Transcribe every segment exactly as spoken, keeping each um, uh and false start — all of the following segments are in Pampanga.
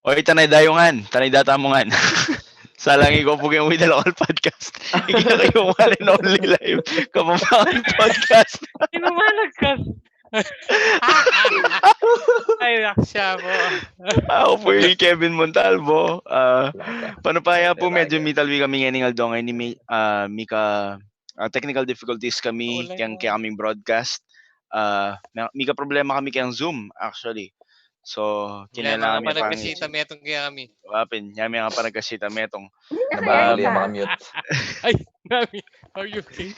Oy, tanay dayu ngan, tanay data mu ngan. Salang iko pu keng We The Local Podcast. Ika kayong one and only live Kapampangan podcast. Sino man nagkas? Ay, naksya po. Ako po si Kevin Montalvo. Ah, panupaya po, medyo mitalwi kami ngeni ning aldo ngeni, mi, ah, mika, ah, technical difficulties kami keng, keng aming broadcast. Ah, mi, mika problema kami keng Zoom, actually. So, kinailangan mi pang panagkasita metung kaya kami. Wapin, nya mi nga panagkasita metung. Nabali, makamute. Ay, nami. Are you okay?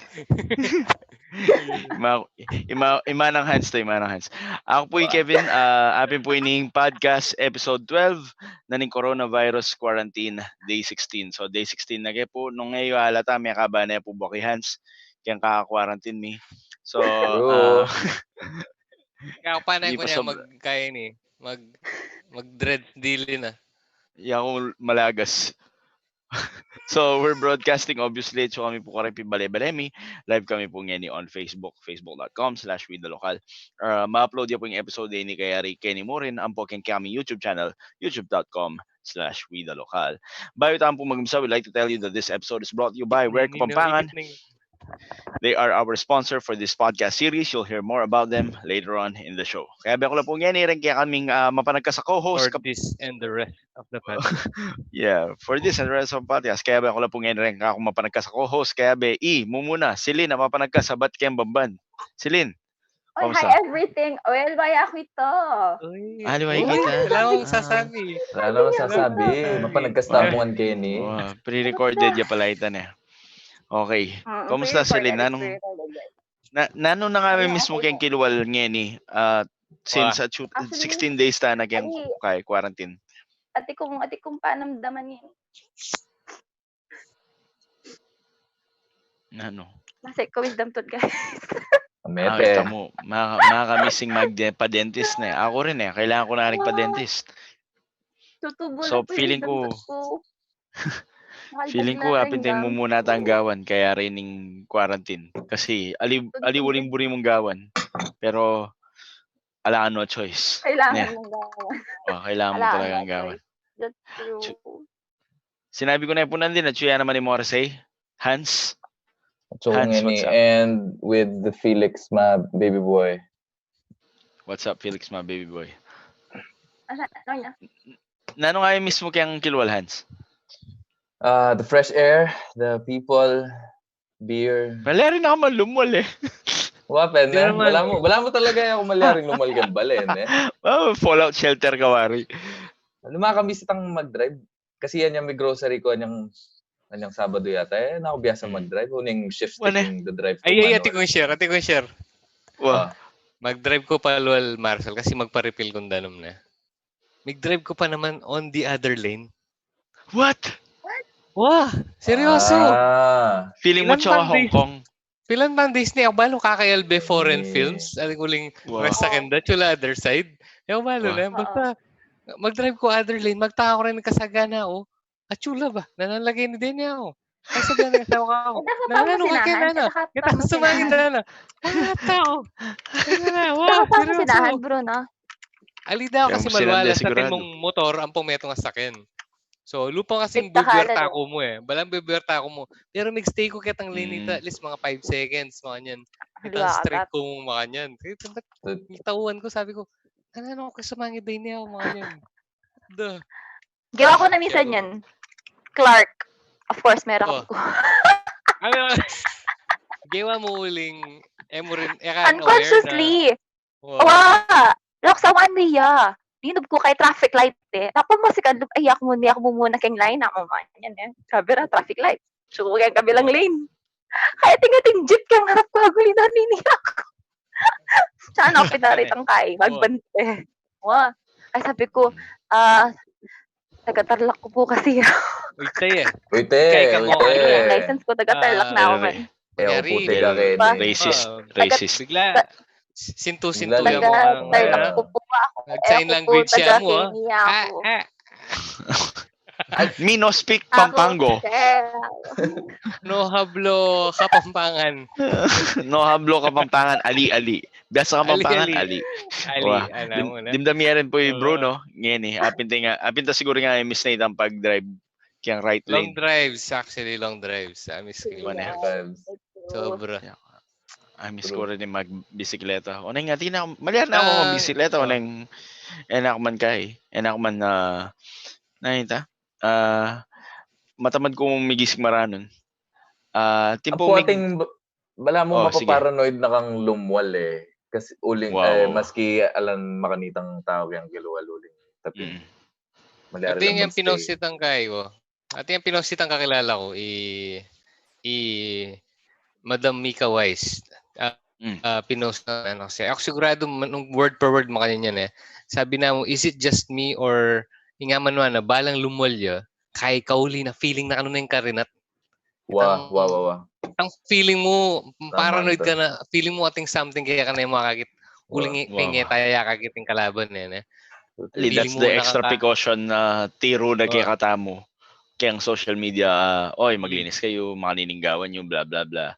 Ima, ima, imanang Hans to, imanang Hans. Ako po i Kevin, ah, apin po ining podcast episode twelve na ning coronavirus quarantine day sixteen. So, day sixteen na ke po, nung ngayon alata, may kaba na po buki Hans, kaya kaka-quarantine mi. So, ah, kaya panay ko niya mag, kaya ni, mag, mag-dread dili na. Iya ko malagas. So, we're broadcasting, obviously, so kami po karin pibale-bale mi. Live kami po ngeni on Facebook, facebook dot com slash we the local. Uh, ma-upload ya po yung episode ini kay Ari Kenny Morin, ampo keng kami YouTube channel, youtube dot com slash we the local. Bayu tamu po mag-umpisa, we'd like to tell you that this episode is brought to you by Ware Kapampangan. They are our sponsor for this podcast series. You'll hear more about them later on in the show. Kaya be ko la po ngeni rin kaya kaming, ah, mapanagkas a co-host. For this and the rest of the podcast. Yeah, for this and the rest of the podcast. Kaya be ko la po ngeni rin kaya akong mapanagkas a co-host. Kaya be, i, mumuna, Celine, a mapanagkas a bat keng bamban. Celine, Oy, kamusta? Hi everything. Well, baya kita. Uy, Ah, liway uy, kita. Wala akong Ah. sasabi. Wala namang sasabi. Mapanagkas tamu ngan keni. Wow, pre-recorded ya pala ita na. Okay. Mm, Kamusta, pre-recorded, Celine? Nanung, pre-recorded. na, nanung na nga Ano, mismo okay keng po. Kilwal ngeni? Ah, since Wa. ah, chu- Actually, sixteen days ta na keng ay, kay quarantine. Ati kung, ati kung panamdaman yun. Nanu? Nasa ikaw is damtod, guys. Ah, Mete. kita mo, maka, makakamising mag pa-dentist na eh. Ako rin eh, kailangan ko na rin pa-dentist. Tutubo So, na po yung feeling ko, damtod ko. Mahal feeling na ko, lang apin tayong daw. Mumuna tang gawan, kaya rin yung quarantine. Kasi, ali, ali uling buri mong gawan. Pero, ala ka no choice. Kailangan Yeah. mong gawan. Oh, kailangan mo Ala, talagang ala, gawan. That's true. Chu-, sinabi ko na yung punan din, at siya naman ni Morrissey. Hans? At so, Hans, ngeni, what's up? And with the Felix, my baby boy. What's up, Felix, my baby boy? Ano, ano niya? Nanu nga yung mismo keng Kilwal, Hans? Uh, the fresh air, the people, beer. Malyari na ka man lumwal eh. Wa, pwede. Di naman. Wala mo, wala mo talaga yung malyari lumwal keng balen eh. Oh, fallout shelter ka, wari. Ano, makakamiss tang mag-drive? Kasi yan yung may grocery ko, anyang, anyang Sabado yata. Eh, naku, biyasa Hmm. mag-drive. Uning shift Wane? Yung the drive ko, Ay, ay, manual. Ati kong share, Ati kong share. Wa. Ah. Mag-drive ko pa, Lual Marcel, kasi magpa-refill kong danum na. Mag-drive ko pa naman on the other lane. What? Wa, seryoso. Ah. Feeling mo Ilan tsaka bang Hong days? Kong? Pilan bang days ni Abalo kakail be foreign Eh. films? Ano kuling Wow. rest second that chula other side? Yung Abalo Wow. na, basta mag-drive ko other lane, magtaka ko rin kasagana, oh. At chula ba? Nanalagay ni din niya, oh. Ay, sabi ng asawa ko, Ang dami na pang ano ka masinahan, kaya na? ang dami pang Kita ko sumangit masinahan. na na. Pata, oh. Ano na, Ang wow, dami pang seryoso. Masinahan, bro, no? Alida Kaya kasi mo silang maluwala de sa sigurado. Timong motor, ang pumetong sa sakin. So, lupa kasing Tigtahalan, bibwerta no? Ko mo eh. Balang bibwerta Ko mo. Pero mag-stay ko kitang lane nita, Mm. at least mga five seconds, mga yan. Ang Kitang straight lakat. Ko mo, mga yan. Kaya ba't nitauhan ko, sabi ko, ano, ano ko sa mga day niya, mga yan. Duh. Gawa ko na minsan yan. Clark. Of course, meron Oh. ko. Ano, gawa mo uling, eh, mo rin, eh, ka unaware na, Unconsciously. oh, Wa! Lok sa one way, ah. Linub ko kay traffic light, eh. Tapos mo si Kanlub, ay, ako muna, ako muna keng line, ako man. Yan, eh. Sabi ra, traffic light. So, kaya kabilang lane. Kaya tingating jeep, kaya harap ko, aguli na nini ako. Sana ako pinaritang kay, magbante. Wa. Kaya sabi ko, ah, taga-Tarlac ko po kasi. Uy, tayo eh. Uy, te, Kaya ka uy, mo, te. ano eh. License ko, taga-Tarlac na ako, man. Eh, Yari. puti ka, Kenny. Racist. Taga- Racist. Bigla, Ta- sintu-sintu Bigla yan mo lang. ang, Taga-Tarlac ah, ko po ako. Nag-sign Ako po, language siya mo, ah. taga-Kenya Ah, ako. ah. Mi no speak Pampango. No hablo Kapampangan. No hablo Kapampangan, ali, ali. Biasa Kapampangan, ali. Ali, alam mo na. Dimdam ye rin pu i Bruno. Ngeni, apin ta nga, apin ta siguru nga miss na itang pag-drive keng right lane. Long drives, actually, long drives. Miss ko. Sobra. Miss ko rin yung magbisikleta. Oneng, atin na, malyari na kung magbisikleta. Oneng, e na ku man kaya. E na ku man, na, ita, matamad ku migising maranun. Atin pu, atin, balamu mapaparanoid na kang lumwal e. Kasi uling, maski alang makanitang tau yang kilwal uling tapi. Atin yang pinost itang kay ku. Atin yang pinost itang kakilala ku, i, i Madam Mika Wise. Pinost na, ano, siya. Aku siguradu, nung word per word makanyan yan e. Sabi na mu, "Is it just me or ing aman wa na, balang lumwal ya, kay kauli na feeling na kanu na ing karinat." Wa, wa, wa, wa. Ang feeling mu, paranoid ka na, feeling mu atin something kaya ka na yung makakit. Uling ngeta ya kakit ing kalaban e, ne? That's the extra precaution na tiru na kekatamu keng social media. Oy, maglinis kayu, makanini ing gawan yu, bla, bla, bla.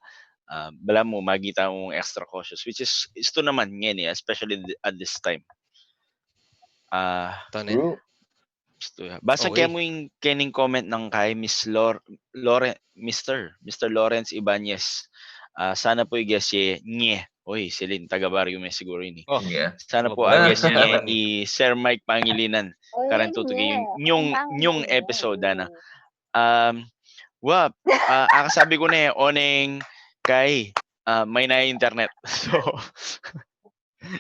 Balamu, magita mung extra cautious, which is, istu naman ngeni, especially at this time. Basa ke mu ing kening comment nang kay Miss Lor-, Loren-, Mister, Mister Lawrence Ibanez. Sana pu i guest ye, nye. Oy, Celine, taga-Barrio me siguru ini. Sana pu a guest nye i Sir Mike Pangilinan. Karin tutuki yung new episode, ana. Wa, akasabi ku ne, oneng kay, maina internet. So,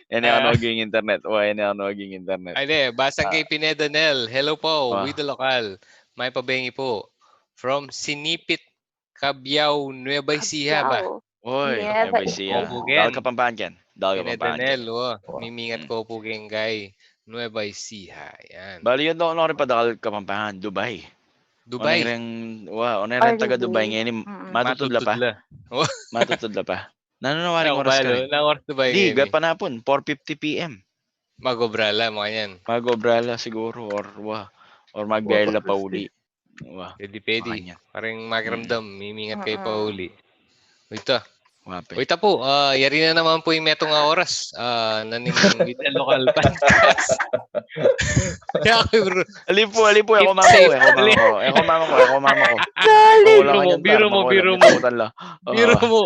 e ne aku noging internet. Wa, e ne aku noging internet. Ay, de, basa kay Pineda Nel. Hello po, with the local. Mayap a bengi po. From Sinipit, Cabiao, Nueva Ecija ba? Oy, Nueva Ecija. Dal Kapampangan. Dal Kapampangan. Pineda Nel, wa. Mimingat ku pu keng kay Nueva Ecija. Yan. Bali, yun daw, ano rin pa Dal Kapampangan, Dubai. Dubai. Wa, oneng taga Dubai ngeni, matutud la pa. Matutud la pa. Nanu na waring oras ka? Di, gatpanapun, four fifty P M. Mag-obra la, makanyan. Mag-obra la siguru, or wa, or magbiyahe la pauli. Wa. Pwede, pwede. Pareng makiramdam, mimingat kayu pauli. Ita. Ita pu, yari na naman pu ing metung a oras. Nanu ing With the Local Podcast. Ali pu, ali pu, e ku mamaku, e ku mamaku, e ku mamaku, e ku mamaku. Biru mu, biru mu. Biru mu.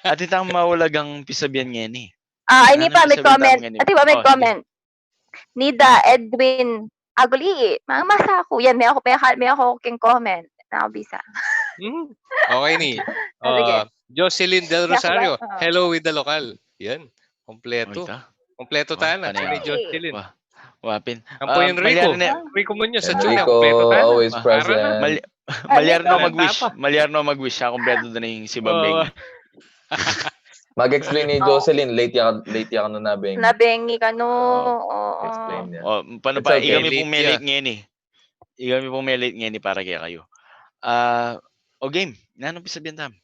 Atin tang maulagang pisabian ngeni. Ah, ini pa, may comment. Atin pa, may comment. Nida Edwin Aguli, mamasa ku. Yan, me aku, me aku keng comment. Nanu bisa. Okay ni. Jocelyn Del Rosario, hello with the local. Yan. Kompleto. Kompleto tana. Ni Jocelyn. Wa pin. Ampo yung Rico. Rico Munoz sa Chula. Kompleto tana. Always present. Malyari no mag-wish. Malyari no mag-wish. Siya kompleto na ning sibabe. Mag-explain ni Jocelyn, late ya, late ya kanu nabengi. Nabengi kanu, oo. Explain niya. O, panu pa, ikami pung me-late ngeni. Ikami pung me-late ngeni para kekayu. Ah, o game, nanung pisabian tam?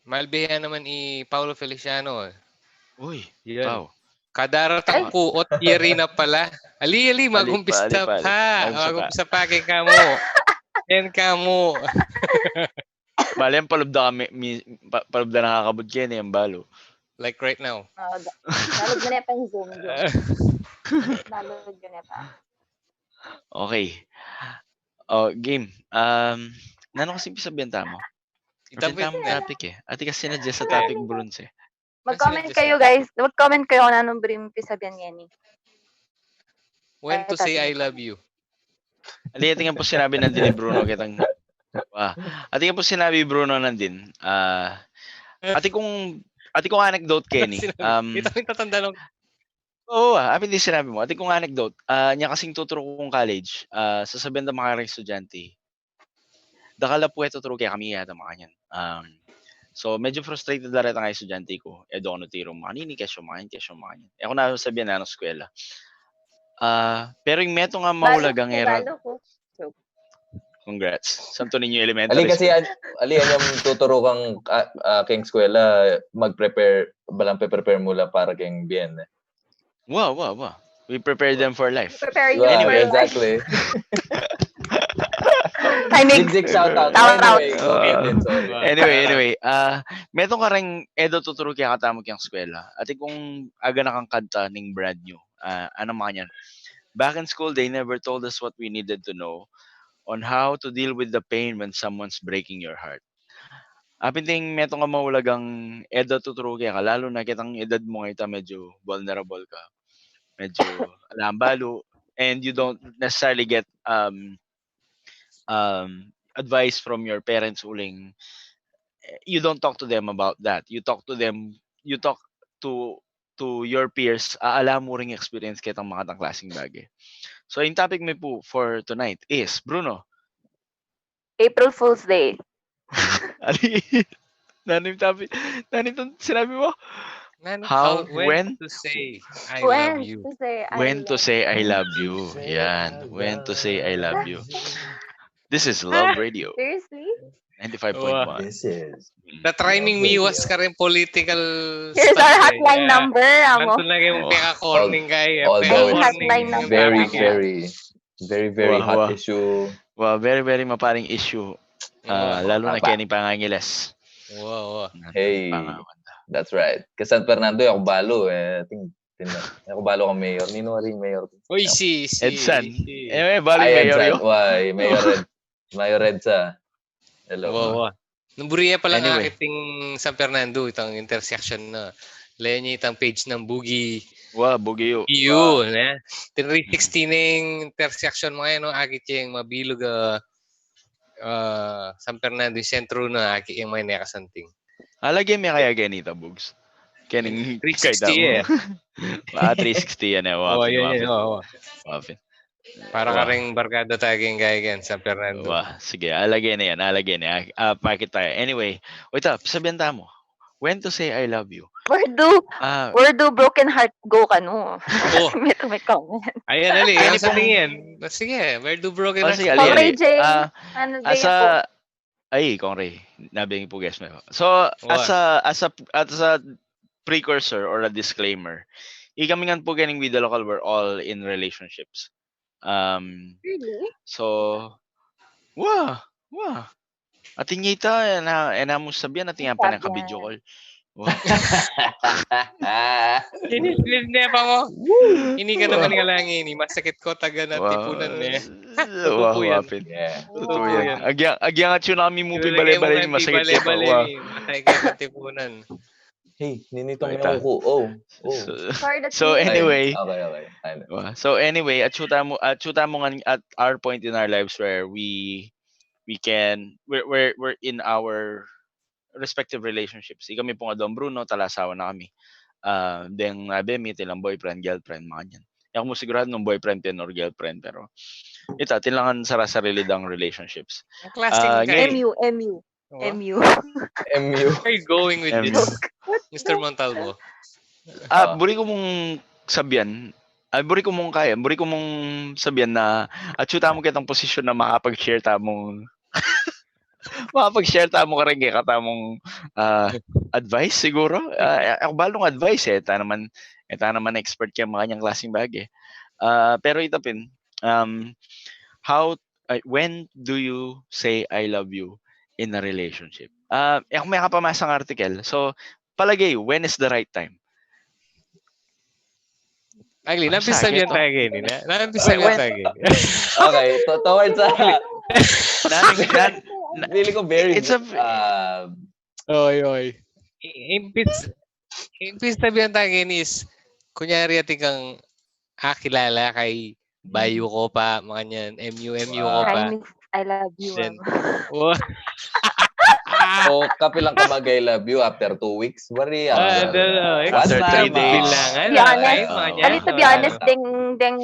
Malbe ya naman i Paulo Feliciano. Uy, Pau. Kadaratang ku ot yari na pala. Ali, ali, mag-umpisa pa. Mag-umpisa pa, ken kamu. Ken kamu. Bale, palubda kami, palubda na kakabud keni, ang balo. Like right now. Palubda na pa yung Zoom. Palubda na pa. Okay. O, game. Um, nanu kasi pisabian tamu? Ita pu yung topic e. Atin kasi sinadya sa topic, Bruns e. Mag-comment kayu, guys. Mag-comment kayu kung nanung bring pisabian ngeni. When to say I love you. Atin, atin pu sinabi nandin ni Bruno ketang, wa. Atin pu sinabi Bruno nandin. Ah, atin kung, atin kung anecdote keni. Um, ita pu yung tatanda nung Oo, ah, apin di sinabi mu. Atin kung anecdote, ah, nya kasing tuturu kung college, ah, sasabian da makareng estudyante, dakal a pu e tuturu kekami, yata makanyan. Um, so, medyo frustrated la reta nga estudyante ku. E do kanu tiru makanini, kesyo makanyan, kesyo makanyan. E ku na sabian nanung eskwela. Ah, pero ing metung a maulagang e ra. Congrats. Santo Niño Elementary School. Ali kasi, ali, anyang tuturu kang, ah, ah, keng eskwela, mag-prepare, balang pe-prepare mu la para keng bie ne. Wa, wa, wa. We prepare them for life. Prepare you for life. Exactly. Timing. Zigzag shoutout. Shout out. Anyway, okay, Ah, it's over. Anyway, anyway, ah, metung kareng e da tuturu keka tamu keng eskwela. Atin kung aga na kang kanta ning brand new, ah, ano man yan. Back in school, they never told us what we needed to know on how to deal with the pain when someone's breaking your heart. Apin ting metung a maulagang e da tuturu keka, lalu na ketang edad mu ngeni, medyo vulnerable ka. Medyo alang balu, and you don't necessarily get, um, um, advice from your parents uling, eh, you don't talk to them about that. You talk to them, you talk to to your peers, a ala mu ring experience ketang makatang klaseng bage. So, yung topic mi pu for tonight is, Bruno. April Fool's Day. Ano yun? Nanu yung topic? Nanu itong sinabi mo? Nanu, How, how, when, when? To say I When love you. To say I When to love say I you. Love you. Yan. When to say I love you. This is Love Radio. Seriously? Ninety-five point one. This is Na-try ming miwas kareng political Here's stuff, our eh. hotline Yeah. number, amo. Nandun na yung Oh. peka-corning ka, eh. Although Ay, it's hotline Peka-corning number. yung very, topic, eh. very, very, very Wow, hot wow. Issue. Wow, very, very maparing issue. Ah, Wow. lalo na Tama. keni pangangiles. Wow, wow. Nanu, Hey. pangawan. That's right. Kasi San Fernando, e ku balu, eh. I think, tin-, e ku balu kung mayor. Ninu ring mayor? Uy, si, si, Edsan. si. Eh, balu Ay, yung mayor Edsan. yun. Why? Mayor Ed. Mayor Edsa. Hello. Wow, wow. Nung buri ya pala nga Anyway. Kiting San Fernando, itang intersection na. Layan niya itang page ng Boogie. Wow, Boogie U. Iyo, ne? Three sixty na yung intersection mo ngayon, no? Akit yung mabilug, ah, ah, San Fernando, yung sentro na, akit yung may nekasanting. Alage me kaya ganita, Bugs. Kening Three sixty, eh. Ah, three sixty yan, eh. Oh, Wapin, yun, yun. wapin. Oh, oh. Wapin. Para Wah. Kareng barkada tayo keng kaya keng San Fernando. Wah, sige, alage na yan, alage na yan. Ah, pakit tayo. Anyway, wait up, sabihan tamu. When to say I love you. Where do, Ah, where do broken heart go kanu? Oh. May, may comment. Ayan, ali. Pwede Ang sabi pong- yan. Sige, where do broken oh, hearts sige, go? ali, Kong ali. Ray J. Ah, Ano as din po? a, ay, Kong Ray. Nabing po, guys, mo. So, as Wah. a, as a, as a precursor or a disclaimer, ikami ngan po kening With the Local, we're all in relationships. Um, Really? so, wah, wah. Atin ita, e na, e na mu sabihan, atin ya pa Sabihan. naka-video call. Wah. Ini, ini pa mo. Ini ka naman nga lang ini. Masakit ko taga na Wah. tipunan, eh. Wah, Tutupu yan. wapin. Yeah. Tutu yan. Agya, agya nga tsunami mu Ilalagay mo pibale-bale, kayong masakit ka pa. pibale-bale, Wah. eh. Masakit ka tipunan. Hey, ninitong Wait, yung ah. uku. Oh, oh. So, Sorry, that's so me. anyway, Okay, okay. Fine. Wah. So anyway, atsu tamu, atsu tamu ngan at our point in our lives where we, we can, we're, we're, we're in our respective relationships. Ikami pung adwang Bruno, talasawa na kami. Ah, deng abe mi, tilang boyfriend, girlfriend, mga ganyan. Di ku mu sigurado nung boyfriend pa yan or girlfriend, pero ita, atin lang ngan sarasarili dang relationships. Ang klaseng Ah, guy. M U, M U, Oh. M U. M U. Where are you going with M U. this, What Mister the- Montalvo? Ah, Ah. buri ku mung sabihan, ah, buri ku mung kaya, buri ku mung sabihan na atsu tamu ketang posisyon na makapag-share tamu, makapag-share tamu kareng kekatamung, ah, advice siguro. Ah, e ku balu nung advice, e ta naman, e ta naman expert keng makanyang klaseng bage. Ah, pero ita pin, um, how, ah, when do you say "I love you" in a relationship? Ah, e ku mekapamasang article. So, palage yu, when is the right time? Agli, Ang napisabihan sakit, oh. Tayo keni, na? Napisabihan Wait, Tayo keni. Okay, to towards sa... Nan-, nan-, na-, Feeling ko very... it's a uh, Oy, oy. Impis, impis sabihan Tayo keni is, kunyari, atin kang, ah, kilala kay bayu ko pa, mga ganyan, M U, M U ko Wow. pa. Chinese, I love you. Then, Amo. Wow. So, kapilan ka mag-I love you after two weeks? Bari, Ah, ah, then, uh, one after time, three ah, days. Bilangan, To be honest, ay, mga Ah, ganyan, Kali, to be mga honest, ganyan. deng, deng,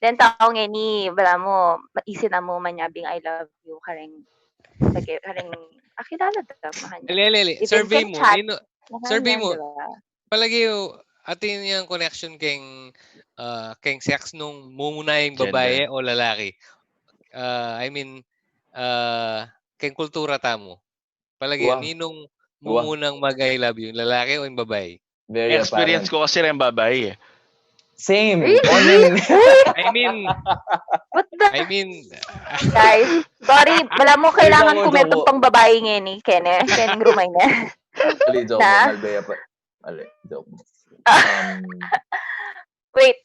deng tau ngeni, bala mo, maisi na mo manyabing "I love you" kareng, lagi, kareng, ah, kilala da, mahan. Ali, ali, ali. Even Survey keng mo, chat, nino, mahan survey yan, mo. Di ba? Palagi, atin yang connection keng, ah, keng sex nung mumuna yung Gender. babae o lalaki. Ah, I mean, ah, keng kultura tamu. Palagi, Wow. Ninung Wow. mumunang mag-I love you, yung lalaki o yung babae? Very Experience apparent. Ko kasi rin babae, eh. Same. Really? Morning. I mean, What I mean, guys, sorry, balamu kailangan ku metung pang babai ngeni, kene, kening rumay ne. Ali, joke. Malbe ya pa. Ali, joke. Um, Wait,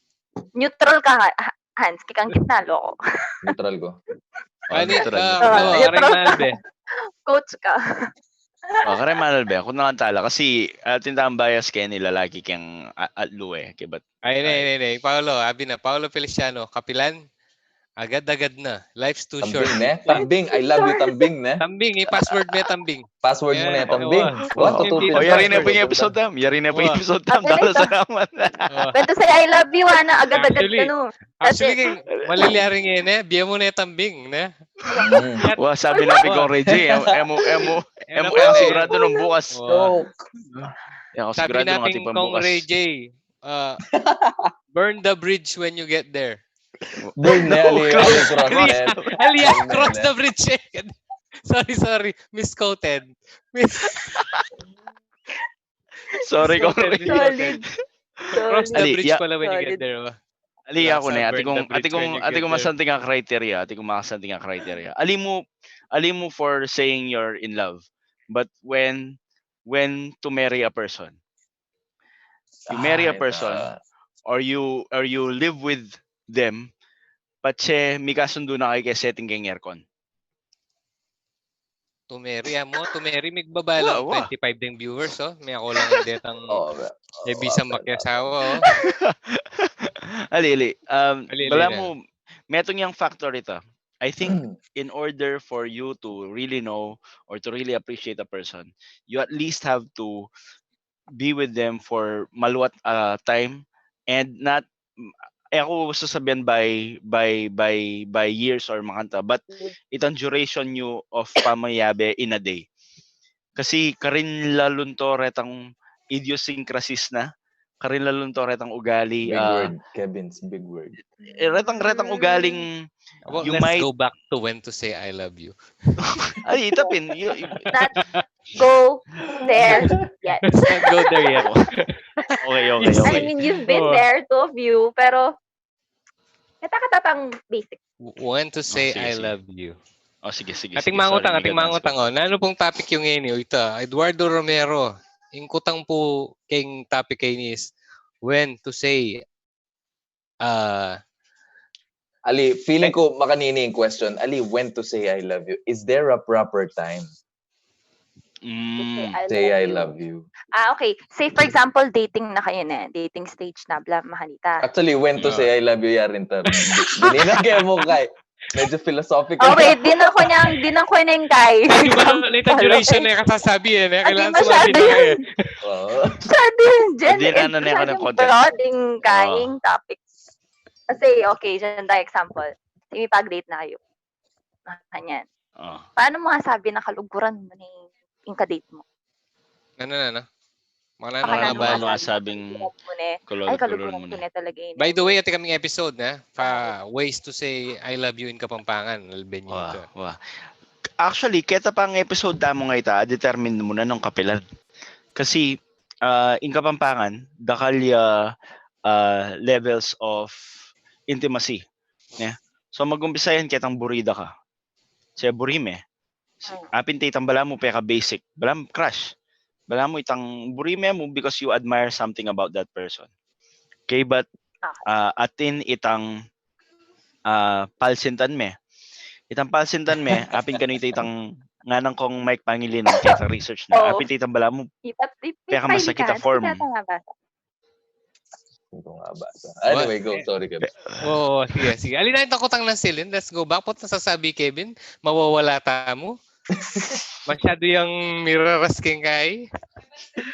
neutral ka, Ha-, Hans, kikang gitna, loko. Neutral ko. Ani, neutral, ah, neutral. Ano, neutral. Aring Malbe. Coach ka. O, karing Malbe, aku na lang tala. Kasi, ah, atin tang bias keni lalaki keng a-, atlu e. Kaya ba't Ay, ne, ne, ne. Paolo, abi na. Paolo Feliciano, kapilan, agad-agad na. Life's too short. Tambing, ne? Tambing. I love you, tambing, ne? Tambing, i-password me, tambing. Password mu ne, tambing. Wa, tutupi. O, yari ne pu ing episode tam. Yari ne pu ing episode tam. Tala, salamat. When to say I love you, ana, agad-agad na, no? Actually, keng malilyari ngeni, bie mu ne tambing, ne? Wa, sabi na pin Kong Reggie, e mu, e mu, e mu, e mu sigurado nung bukas. Sabi na pin Kong Reggie, uh, burn the bridge when you get there. Burn ne, ali, ali, cross ne. Ali, cross the bridge. Sorry, sorry. Misquoted. Mis- Sorry, Kong Reggie. Cross the bridge pala when you get there, ba? Ali, aku ne, atin kung, atin kung masanting a criteria, atin kung masanting a criteria. Ali mu, ali mu for saying you're in love. But when, when to marry a person. You marry a person, or you, or you live with them, patse mikasundu na kayu keng setting keng aircon. To marry, amo, to marry, migbaba lang twenty-five ding viewers, o. Miyako lang detang e bisang makiasawa, o. Ali, ali. Um, balamu, metung yang factor ita. I think in order for you to really know or to really appreciate a person, you at least have to be with them for maluat, ah, time and not, e ku sasabian by, by, by, by years or makanta, but itang duration yu of pamayabe in a day. Kasi karin la lunto retang idiosyncrasies na, karin la lunto retang ugali, big word, Kevin's big word. E, retang, retang ugaling, you might go back to when to say I love you. Ay, ita pin, you, you Not go there yet. Let's not go there yet. Okay, okay, okay. I mean, you've been there, two of you, pero meta ka tapang basic. When to say I love you. O, sige, sige. Ating mangutang, ating mangutang, o. Nanu pung topic yu ngeni? O, ita, Eduardo Romero. Ing kutang pu keng topic keni is when to say, ah, ali, feeling ku makanini ing question. Ali, when to say I love you? Is there a proper time? Mm. Say I love you. Ah, okay. Say, for example, dating na kayu ne. Dating stage na, bla, makanita. Actually, when to say I love you, yarin ta. Dili na kemu kay. Medyo philosophical. O, wait, dinan ku neng, dinan ku neng kay. Di ba, na, na duration na kasasabi e, ne? Kailangan sumabi na e. Masyado yun, Jen. Di na, na, masyado broad ing kayang topics. Kasi, okay, diyan tayo example. Sige, pag-date na kayu. Makanyan. O. Paano mu masabi na kaluguran mu ne ing ka-date mu? Nanu, nanu? Paano mu masabi na kaluguran mu ne? Ay, kaluguran mu ne talaga ini. By the way, atin kaming episode na, pa ways to say I love you in Kapampangan, alben yu ita. Wa, wa. Actually, keta pang episode tamu ngeni ita, determine mu na nung kapilan. Kasi, ah, in Kapampangan, dakal ya, ah, levels of intimacy. Ne? So, mag-umpisa yan ketang buri da ka. Kasi buri me. Apin te itang balamu peka-basic. Balamu crush. Balamu itang buri me mu because you admire something about that person. Okay, but, ah, atin itang, ah, palsintan me. Itang palsintan me, apin kanu ita itang nganang kong Mike Pangilinan, keta research na. Apin te itang balamu pekamasakit a form. Hindi ko nga basa. Anyway, go. Sorry, Kevin. Oo, sige, sige. Alin na itang kutang nang Celine? Let's go back. Pota sasabi, Kevin, mawawala tamu. Masyado yang miraras keng kay.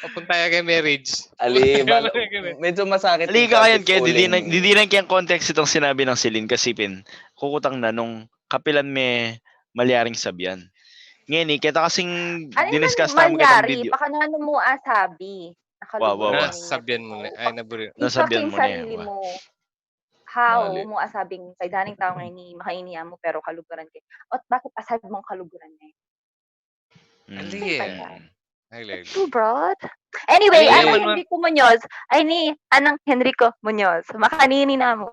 Papunta ya kay marriage. Ali, medyo masakit. Ali, kaya yan, Kevin. Didinan keng context itang sinabi nang Celine kasi pin, kukutang na nung kapilan me malyaring sabian. Ngeni, keta kasing diniscuss tamu ketang video. Baka nanu mu asabi. Nakaluguran mu ne. Nasabian mu ne. Ay, naburi. Nasabian mu ne. How mu asabing, kaydaning tau ngeni, makaini ya mu, pero kaluguran ke. Ot bakit asab mung kaluguran ne? Too broad. Anyway, ay, Henrico Munoz. Ay, ni, anang Henrico Munoz. Makanini na mu.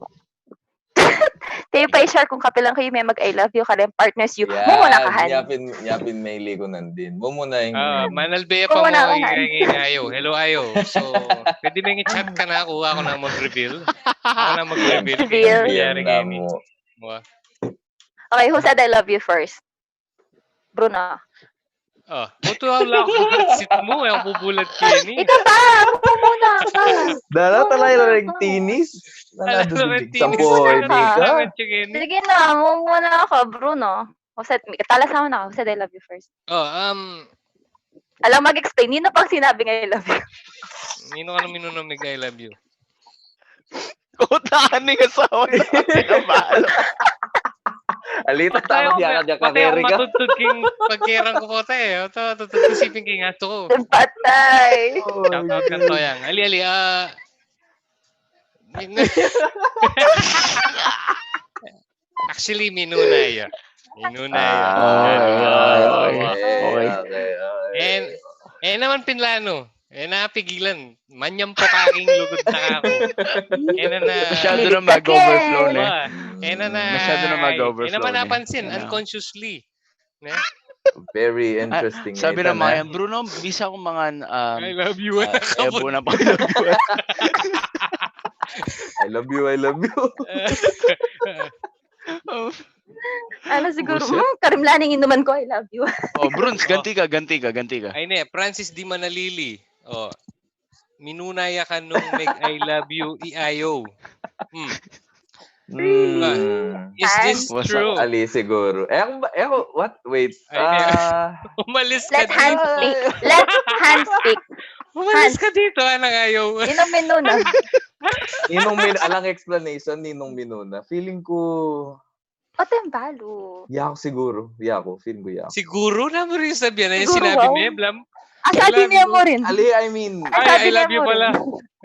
Kayu pa i-share kung kapilan kayu me mag-I love you kareng partners yu. Mumuna ka, Han. Yapin, yapin maili ku nandin. Mumuna ing... Ah, Manalbea pa mu ing ayo. Hello, ayo. So, pwede meng i-chat kanaku, aku na mag-reveal. Aku na mag-reveal. Reveal. Okay, who said I love you first? Bruno. Ah, buto ang lako bulat sit mu, ang bubulat kini. Ikaw ba? Mumuna ka. Dala talay la ring tinis. Ala, ring tinis. Sampo, hindi ka. Sige na, mumuna ka, Bruno. Jose, tala sa una ka. Jose, I love you first. Oh, um, Alam mag-explain. Nino pang sinabing I love you? Nino ka na minuna mig I love you? Kutahan ni asawa na kinabahan. Alita, tama siya ka, Jerry ka. Matutut king pagkerang ku po tayo. Ito, tutut ku siping king ato ko. Patay. Shout out ka to yang. Ali, ali, ah. Actually, minuna ya. Minuna ya. Ah, okay, okay, okay. And, eh naman pinlano. Eh, napigilan. Manyam po kaking lugod na ako. Eh, na na. Masyado na mag-overflow na. Eh, na na. Masyado na mag-overflow. Eh, naman napansin, unconsciously. Ne? Very interesting. Sabi na Mayan, Bruno, bisa ko mga um, I love you. Ebo na pa, I love you. I love you, I love you. Ano siguro, hmm, karimlaning inuman ko, I love you. Oh, Bruns, ganti ka, ganti ka, ganti ka. Ay, ne, Francis Di Manalili. Oh, minuna ya ka nung meg I love you, i ayo. Hmm. Mm. Is this true? Ali siguro. Eh, ako, eh, ako, what? Wait. Ah, Umalis ka Let Han dito. speak. Let Han speak. Umalis ka dito, anang ayaw. Ninong minuna. Ninong min alang explanation, ninong minuna. Feeling ko, Otembalu. Yaku siguro. Yaku, feeling ko yaku. Siguro na mo rin sabihan na yung sinabi ni Eblam. Ah, sabi niya mo rin. Ali, I mean, Ay, I love you pala.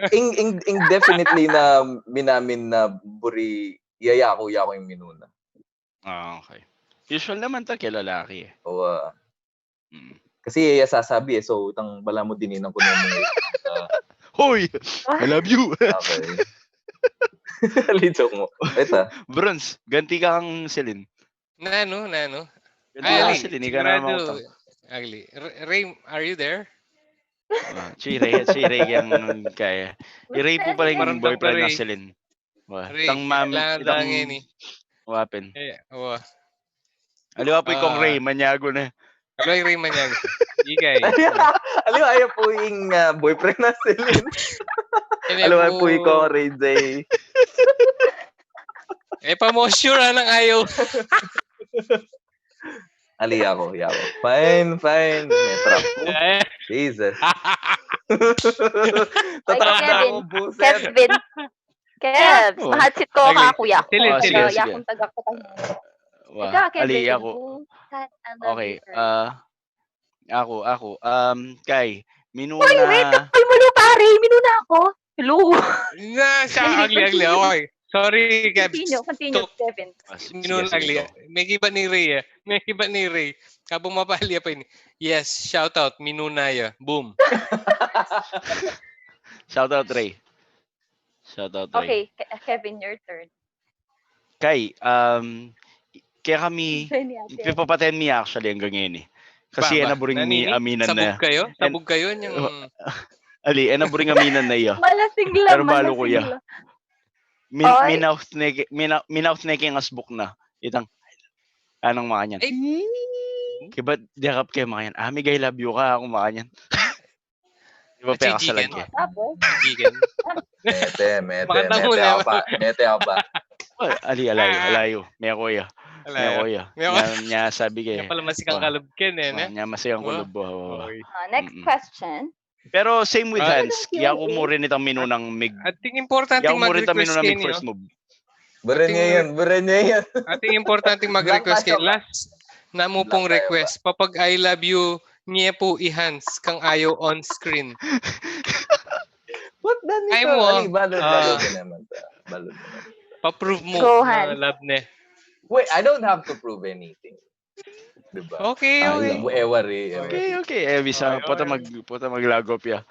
Ing, ing, ing definitely na minamin na buri, iya, yaku, yaku ing minuna. Ah, okay. Usual naman to kay lalaki eh. O, ah, Mm. kasi iya sasabi eh, so itang bala mo dininan ko naman. Hoy! I love you! Okay. Litsok mo. Ito. Bruns, ganti ka kang Celine. Nanu, nanu. Ganti ka kang Celine, ika na naman utang. Agli. Ray, are you there? Ah, si Ray, si Ray yang kaya. I Ray po pala yung boyfriend na Celine. Wah, tang mami, itang wapin. Eh, wah. Aliwa po ikong Ray, manyago na. Aliwa i Ray manyago. Ikay. Aliwa, ayaw po yung ah, boyfriend na Celine. Aliwa po ikong Ray J. Eh, pa mo sure anang ayaw. Ali ako, yawa. Fine, fine. May trap. Jesus. Tatrap na ako, buset. Kevin. Kevs, mahatsit ko ka, kuya ko. Sige, sige. Yakong tagak ko tayo. Wa, ali ako. Okay, ah, ako, ako. Um, kay, minuna. Uy, wait, kapal mo, pare. Minuna ako. Hello. Na, siya, agli, agli. Okay. Sorry, Kevs. Continue, continue, Kevin. Minuna, agli. May kiba ni Ray eh. May kiba ni Ray. Kabang mapali pa ini. Yes, shout out. Minuna ya. Boom. Shout out, Ray. Shout out, Ray. Okay, Ke- Kevin, your turn. Kay, um, kaya kami, pipapatayan mi actually hanggang ngayon eh. Kasi ena buring mi aminan na. Sabog kayo? Sabog kayo? Yung... Ali, ena buring aminan na iya. Malasing lang. Pero balo ko iya. Min, minaut ne, mina, minaut ne keng asbuk na. Itang, anong makanyan? Kibat, diakap kayo makanyan. Ah, mig I love you ka, ako makanyan. Di ba pekasalan ka? Tapos? Mete, mete, mete apa. Mete apa. Ali, alayo, alayo. Meko ya. Meko ya. Nya sabi kay. Nya pala masikang kalub ken eh. Nya masikang kalub. Next question. Pero same with Hans. Yaku mu rin itang minunang mig. Ating importante mag-request kayo. Beren niya yan, beren niya yan. Ating importante mag-request kayo. Last na mu pong request. Papag I love you niya po i Hans kang ayo on screen. What the hell? Balod, balod naman. Balod naman. Pa-prove mo na love ne. Wait, I don't have to prove anything. Diba? Okay, okay. Ewa rin. Okay, okay. Eh, bisa, pota mag, pota maglagop ya.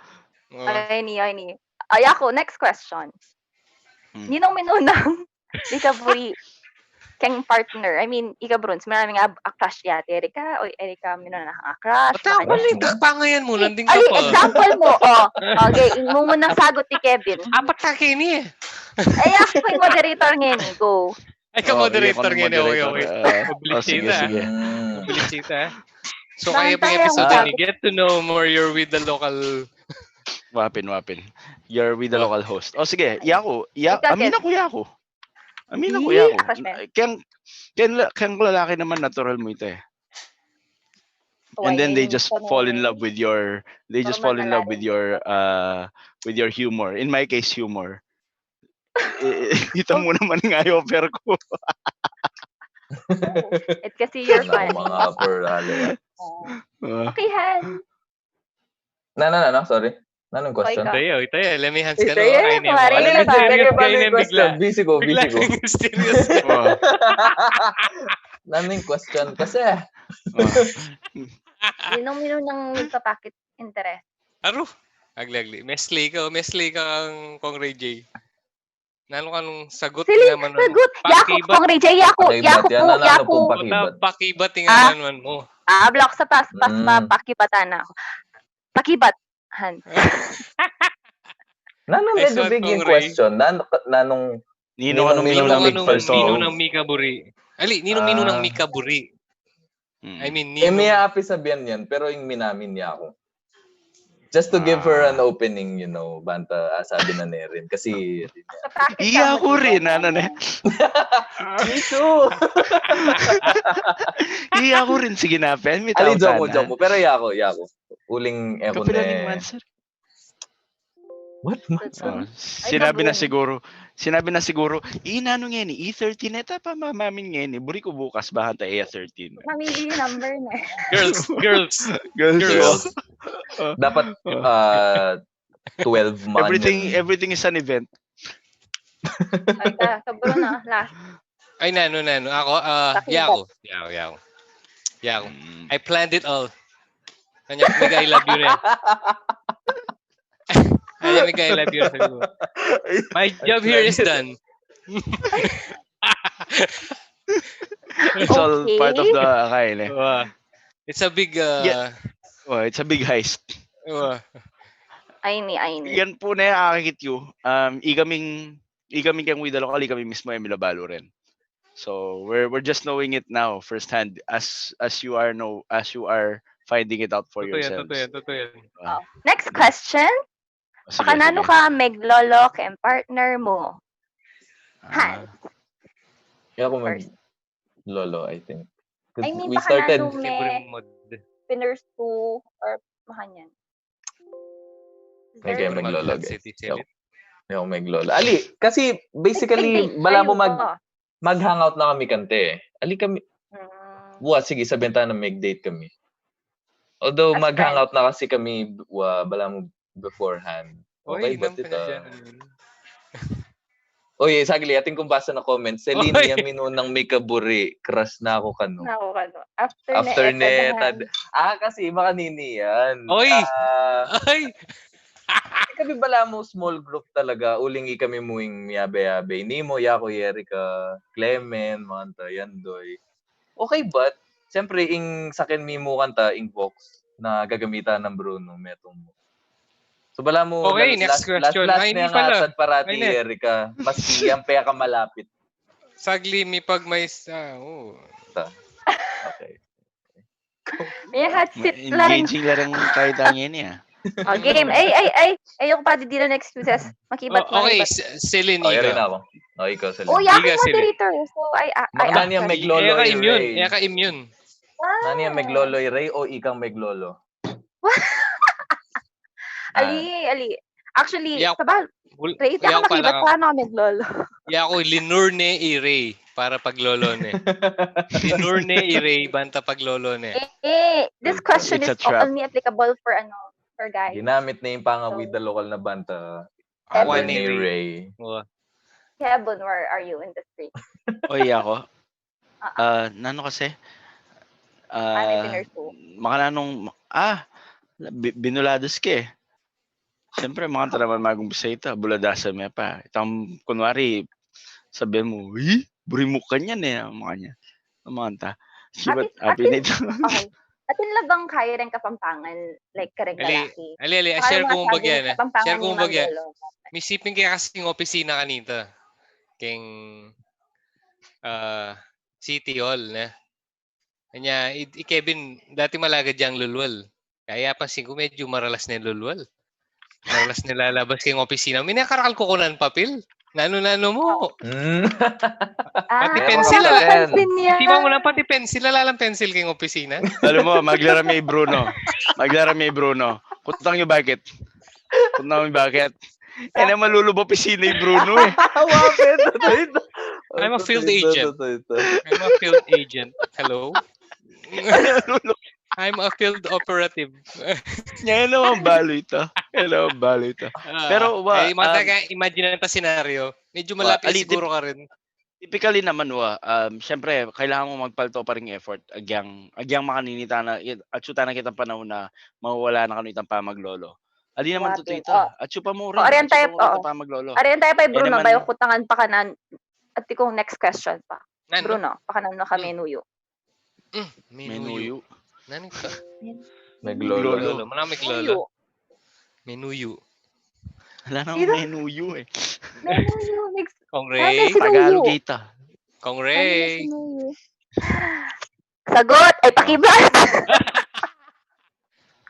Ay, ni, ay, ni. Ay, ako, next question. Ninong minunang, di ka buri. keng partner. I mean, ika Bruns, marami nga a-crush ya, Erika, o Erika, minuna na kang a-crush, Ata, makanyan. Wala, dakpangan mu, nanding ka Ali, pa. Example mu, o. Okay, ing mumunang sagot ni Kevin. Apat ka keni eh. Ay, ako yung moderator ngeni, go. Ay, ka Oh, moderator ikaw na ngeni, okay, moderator. okay. Ah, Mabilis oh, sige, kita. Sige. Mm. Mabilis kita. So, Bang kaya pa tayo yung episode ang- ni Get to Know More Your With the Local. Wapin, wapin. You're with the Oh. Local Host. O sige, yaku. Ya, Ikaw, amina Kevin. Ku yaku. Amina Ku Ih, yaku. ako siya. Keng, keng, la- keng lalaki naman natural mu ita eh. And then they just fall in love with your, they just fall in love with your, uh, with your humor. In my case, humor. Eh, kita mu naman nga yung offer ku. It's kasi your Ano, funny. Mga per, ano, Oo. Ah. Okay, Han. Na, na, na, na, sorry. Nanung Okay, question? ka. Itayo, itayo. Let me hands Ito ka na. Yan, Ay, ni kumare, Wala yun na na ba? serious Ano kayo yung na bigla. question? Busy ko, Bigla busy ko. kayong serious. Oh. Nanung question kasi. Ninong-ninong nang nagpapakit interest. Aro. Agli-agli. Mesli ka, mesli ka kang Kong Ray J. Nanu ka nung sagot Sili, nga man, sagot. Yaku, pakibat. Kong Ray J, yaku, Pakibat yaku yan, po, ano, ano yaku. pong Puta, pakibat? pakibat yung Ah. ano man mo. Ah, block sa pas, pas, Mm. pa, pakibatan na ako. Pakibat. Han. Nanung Nice medyo one, big yung Kong Ray. Question? Nan, nanung Nino ka nung Ninong minunang Ninong mikaburi? Falso. Ninong mikaburi. Ali, ninong minunang Ah. Mikaburi. Mm. I mean, Eh, may ninong happy sabihan yan, pero yung minamin niya ako. Just to give her an opening, you know, banta, ah, sabi na Nerin. Kasi, Sa packet Iya ka, ku rin, magkita ano na. ne? me too! Iya ku rin, sige na, pen. May Ali, tao joke mo, sana. Joke mo. Pero yaku, yaku. Uling, eh, Kapila ne. Ning Manser? What? Oh, sinabi na siguro, sinabi na siguro, inanu ngeni, E thirteen neta pa mamamin ngeni, buri ku bukas bahanta A thirteen. Mamili yung number na. Girls, girls. Girls, Girls. Oh. Dapat, Oh. uh, twelve man. Everything, everything is an event. Ay, ta, kaburo na, last. Ay, nanu, nanu. Ako, ah, Pakibat. Yaku. Yaku, yaku. Yaku. Mm. I planned it all. Kanya, mig I love you na. Kanya, mig I love you na. Sabi ko, my job here is done. It's all Okay. Part of the kain eh. Wow. It's a big, uh, Yeah. Oh, it's a big heist. Wow. Ay ni, ay ni. Yan pu ne akakit yu. Um, ikaming, ikaming keng With the Local, ikami mismu e mi la balu rin. So we're we're just knowing it now firsthand as as you are know as you are finding it out for Totoo yan, yourselves. totoo yan, totoo yan. Oh. Next question. Sige, Baka nanu sige. Ka meglolo keng partner mu? Ah. Kaya ako First. Meglolo, I think. 'Cause I mean, we baka started, nanu me Libreng mod. Pinursue or makanyan. Hindi kayo There- meglolo, Mag-City guys. City. Hindi ako meglolo. Ali, kasi basically, Nag-date bala mo kayo. mag, mag-hangout na kami kante eh. Ali kami, Mm. buwa, sige, sabihin tayo na mag-date kami. Although, As mag-hangout na kasi kami, wa, bala mo beforehand. Oy, Okay, but ilang ka na ito, dyan? Oy, saglit, atin kung basa na comment. Celine, Oy. iya minunang mikaburi. Crush na ako kanu. Nako kanu. After, After ne, ne, etadahan. Ah, kasi makanini yan. Oy! Ah, Ay! Kasi bala mo small group talaga, uling ikami mu ing miyabe-yabe. Nimo, yaku, Erica, Clement, mga kanta, Yandoy. Okay, but, siyempre, ing saken mimu kanta, ing Vox, na gagamitan ng Bruno, metung mu. So, bala mo, Okay, la- next last, question. last, last Ay, na hindi yung pala. asad parati, Ay, ne. Erica. Maski yan, peka malapit. Saglit, mi pag may sa, oh. Ta. Okay. May hot Ma- seat la rin. Engaging la rin kahit ang ini ah. Oh, game. Ay, ay, ay. Ayoko pa didilan ng excuses. Makibat, Oh, okay, makibat. S- Celine, Okay, rin ikaw. ako. Okay, ikaw, Celine. Oh, yaku Ika, yung Celine. moderator. So, I, I, I Baka ask niya first. meglolo Eka yung immune. Ray. Eka immune. Ah. Nani ang meglolo, Ray, o ikang meglolo? Ali, ali. Actually, Yaku, sabal, Bul- Ray, yaku ako makibat pala pa ano meglolo. Yaku, linur ne i Ray para paglolo ne. Linur ne i Ray banta paglolo ne. Eh, this question It's is a trap. Only applicable for ano, for guys. Ginamit na yung pangawid na lokal na banta. Kevin. Ni Ray. Oh. Kevin, where are you in the street? Oy, ako. Ah, Ah, nano kasi? Ano yung Ah, pinursue? makananung, ah, bi- binuladas ka eh. Siyempre, mga tanaman magumpisa ita, buladasan me pa. Itang, kunwari, sabihan mu, "Hi?" Buri mu kanyan e, makanya. Makanta. Sibat, atin, atin, atin la bang kaya reng Kapampangan, like, kareng lalaki? Ali, ali, ali, share ku mu bagya na. Share ku mu bagya. Misiping ke kasi king opisina kanita. King, ah, City Hall, ne? Anya, i, i Kevin, dati malagad yang lulwal. Kaya pansin ku, medyo maralas ne lulwal. Maralas ne lalabas king opisina. Minakarakal ku kunan papil. Nanu-nanu mu. Pati pensil, ala. Di ba mu na pati pensil, ala lang pensil king opisina? Alam mo, maglara mi Bruno. Maglara mi Bruno. Kutang yu bakit? Kutang yu bakit? E na malulub opisina i Bruno e. Wapit, totoo ito. I'm a field agent. I'm a field agent. Hello? I'm a field operative. Yan naman balo ita. Yan naman balo ita. Pero, wa, eh, mata ka, imagine ta senaryo. Medyo malapit siguro ka rin. Typically naman, wa, um, siyempre, kailangan mo magpalto pa ring effort. Agyang, agyang makaninita na, atsu tana kitang panahon na mawawala na kanu itang pamaglolo. Ali naman tutu ita. Atsu pa mu rin. Atsu pa mu rin itang pamaglolo. Arian tayo pa, Bruno, bayu ku kutangan pa kanan. Atin kung next question pa. Bruno, pakanan mu ka menuyu. Menuyu. Nanu ka? Meglolo. Meglolo. Mana meglolo? Menuyu. Ala nang menuyu e. Menuyu, next. Kongre. Tagalog ita. Kongre. Sagot, ay pakibat.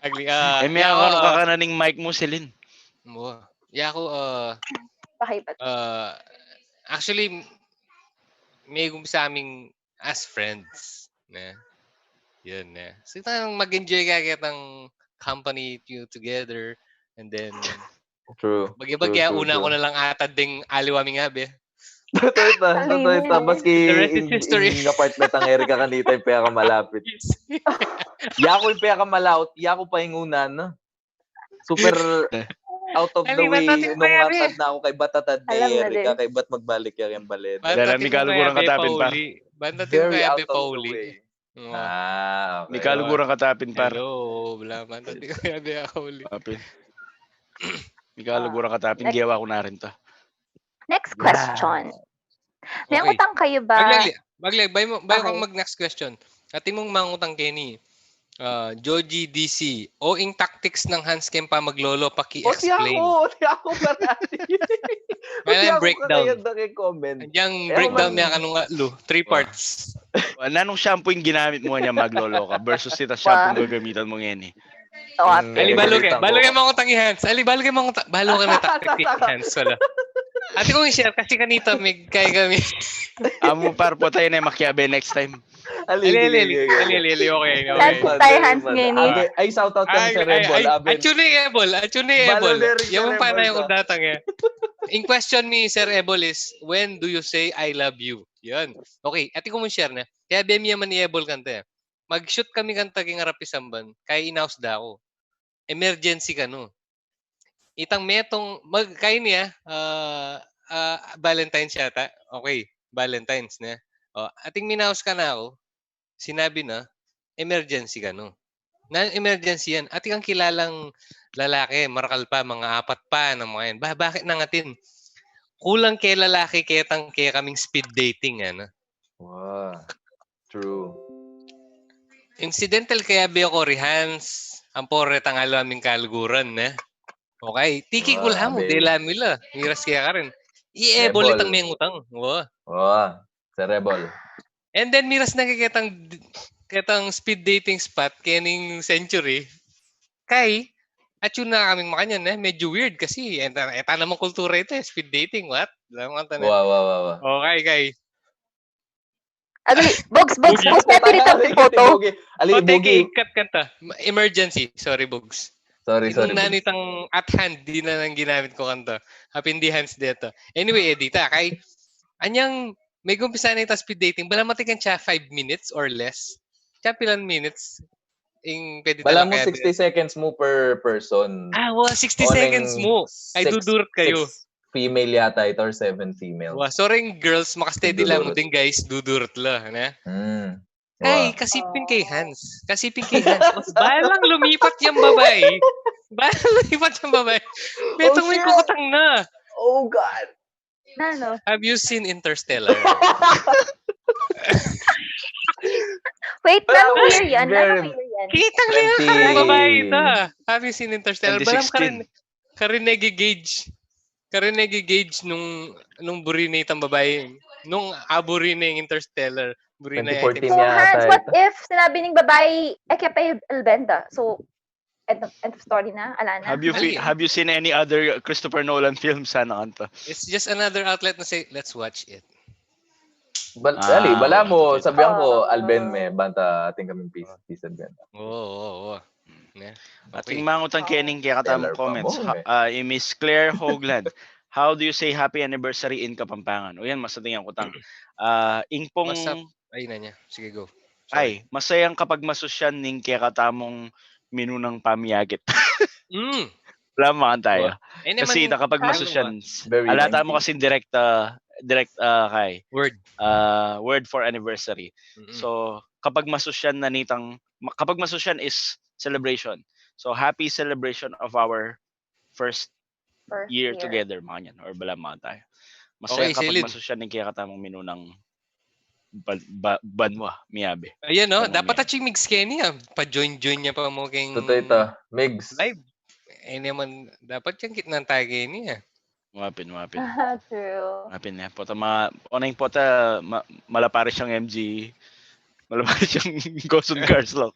Agli, ah, e, miyakanu ka kanan ning mic mu, Celine. Yaku, ah, pakibat. Ah, actually, migumpisa kaming as friends, ne? Yun, ne? So, talagang mag-enjoy ka, kitang company you together, and then, true. Bagya-bagya, true, true, una ko na lang atad ding aliwa ming abe. Totoo ita, totoo ita. Maski ing apartment nang Erika kanita ing pekamalapit. Yaku ing pekamalaut, yaku pa ing una, no? Super out of the way nung atad na ku kaybat atad ni Erika, kaybat magbalik ya keng balen. Dala, mikaluguran ka tapin, par. Very out of the way. Ah, okay. Mikaluguran ka tapin, par. Hello, bala, banta di kaya di ako uli. Mikaluguran ka tapin, gewa ku na rin ta. Next question. Mangutang kayu ba? Maglag, maglag, bayu mu, bayu kang mag-next question. Atin mung mangutang keni. Ah, Joji D C, o ing tactics nang Hans keng pamaglolo, paki-explain. Di ako, di ako parati. May breakdown. Yang breakdown niya kanung atlu, three parts. Nanung shampoo ing ginamit mu anya maglolo ka versus ita shampoo ing gagamitan mu ngeni? Ali, balu ke, balu ke mangutang i Hans. Ali, balu ke mangutang, balu ke na tactic i Hans, wala. Atin kung i-share kasi kanita, mig, kaya kami. Amu, par, pota, ina makiabe next time. Ali, ali, ali, ali, okay, okay. Thank you, Tay Hans, ngeni. Ay, shout out kang Sir Ebol. Atsu ni Ebol, atsu ni Ebol. Yang panay ku datang e. In question ni Sir Ebol is, when do you say, "I love you"? Yun. Okay, atin kung share na. Kaya bemi naman ni Ebol kanta e. Mag-shoot kami kanta king arap i Samban, kaya inaus da ku. Emergency kanu. Itang metung, mag, kaya niya, ah, ah, Valentine's yata. Okay, Valentine's na. O, ating minaus kanaku, sinabi na, emergency kanu. Na emergency yan. Atin kang kilalang lalaki, marakal pa, mga apat pa, nang mga yan. Ba, bakit nang atin? Kulang ke lalaki, ketang kekaming speed dating, ano? Wow. True. Incidental kaya be ku ri Hans, ampo retang aliwa ming kaluguran, ne? Okay. Tiki ku la mu, dela mi la. Miras kaya karin. I Ebol itang mengutang. Wa. Wa. Sir Ebol. And then, miras na ke ketang, ketang speed dating spot, kening Century. Kay, atsu na kaming makanyan, ne? Medyo weird kasi, eta, eta namang kultura ita, speed dating, what? Wa, wa, wa, wa. Okay, kay. Agli, Bogs, Bogs, Bogs, pwede rin kami photo. Ali, Bogi. Cut, cut, ah. Emergency. Sorry, Bogs. Sorry, sorry. Nanu itang at hand, di na nang ginamit ku kanta. Happy in the hands deta. Anyway, e dita, kay, anyang, megumpisa na ita speed dating, bala matikan siya five minutes or less. Siya pilan minutes? Ing pwede bala mu sixty seconds mu per person. Ah, wa, sixty seconds mu. Ay, dudurut kayu. Female yata ita or seven female. Wa, sorry, girls, maka-steady la mu din, guys, dudurut la, ne? Hmm. Ay, kasipin kay Hans. Kasipin kay Hans. Mas balang lumipat yang babai. Balang lumipat yang babai. Betong may kukutang na. Oh, God. Ano? Have you seen Interstellar? Wait, Well, nanu-clear yan? very- Nanu-clear yan? Kitang-kita Twenty- ng babae ito. Have you seen Interstellar? Balam twenty sixteen. Karin, karin nag-gauge. Karin nag-gauge nung, nung buri na itang babae. Nung aburi na yung Interstellar. Buri na twenty fourteen So, yata Hans, what ito. If sinabing babae, eke pa albenda? So, end of, end of story na? Ala na? Have you fe- Ay. have you seen any other Christopher Nolan film? Sana kanta. It's just another outlet na say, "Let's watch it." Bal Ah, ali, bala mo, okay. sabihan ko, Ah. Alben me, banta atin kaming pis- pisad yan. Oo, oo, oo. Ne? Ating Okay. mangutang kening kekatamung Teller pa comments. mo, Ha- eh. ah, i Miss Claire Hogland. How do you say happy anniversary in Kapampangan? O yan, masating kutang. Ah, ing pung, What's up? Ay, na niya. Sige, go. Sorry. ay, masayang kapag masusyan ning kekatamung minunang pamyakit. Mm. Wala man tayo. Eh, Kasi naman, na kapag Ay. masusyan, Very ala ta lengthy. mo kasing direct, ah, direct, ah, kay, word. ah, word for anniversary. Mm-mm. So, kapag masusyan na nitang, ma- kapag masusyan is celebration. So, happy celebration of our first First year year. together, mga yan. Or bala mga tayo. Masaya Okay, kapag silid. Masusyan ng kaya katamang minunang ba- ba- banwa, miyabi. Ayan, no? Ano Dapat niya? Aching Migs Kenny, ah. Pa-join-join niya pa mo keng Totoo ito. Migs. Live. Eh, naman, dapat yung kitna tayo Kenny, ah. Wapin, wapin. True. Wapin niya. Pota ma, oneng pota ma, malapari siyang M G. Malapari siyang Ghost on Cars, look.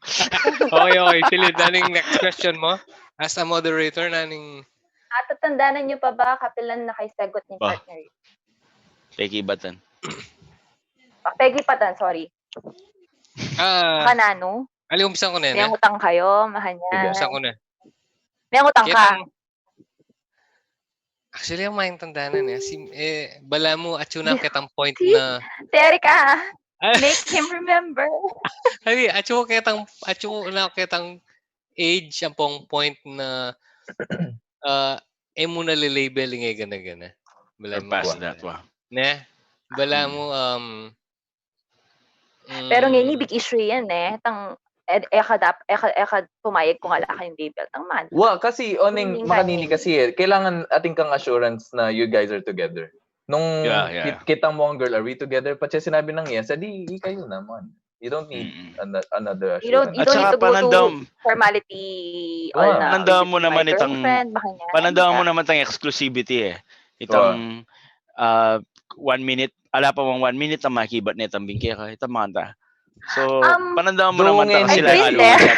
Okay, okay. Silid, ano yung next question mo? As a moderator, naning Atatandanan nyo pa ba kapilan na kay segot ni Ba. Partner? Peggy Batan. Ah, Peggy Patan, sorry. Ah, Kanano? ali, umpisan ko na yan, May eh. Utang kayo, mahal niya. Sige. Umpisan ko na. May utang ka. Kitang, actually, ang maintandanan, eh. Si, eh, bala mo, atsu na kitang point See? na, Si Erica, ah, make him remember. Ay, atsu ko kitang, atsu ko na kitang age, ang pong point na, ah, e mo na le-label nga gana-gana. Bala Or mo. past that, wa. Ne? Bala mo, um, Pero mm, ngayon, big issue yan eh. Tang, e, e ka dap, e ka, e ka pumayag kung ala kayong label. Tang man. Wa, kasi oning Hindi makanini kaya. Kasi eh, kailangan atin kang assurance na you guys are together. Nung Yeah, yeah. kit- kita mo ang girl, are we together? Patse sinabi ng yes, adi, ikayo naman. You don't need Mm-mm. ano- another You don't, assurance. you At don't saka need to go panandam, to formality all Ah. na. Panandam mo Is it naman my itang, girlfriend? Baka nga. panandam mo Yeah. naman itang exclusivity eh. Itang, ah, one minute, ala pa mang one minute ang makibat na itang bingke ka, itang manta. So, Um, panandam mo Doon naman eh, itang I've sila been halo. there.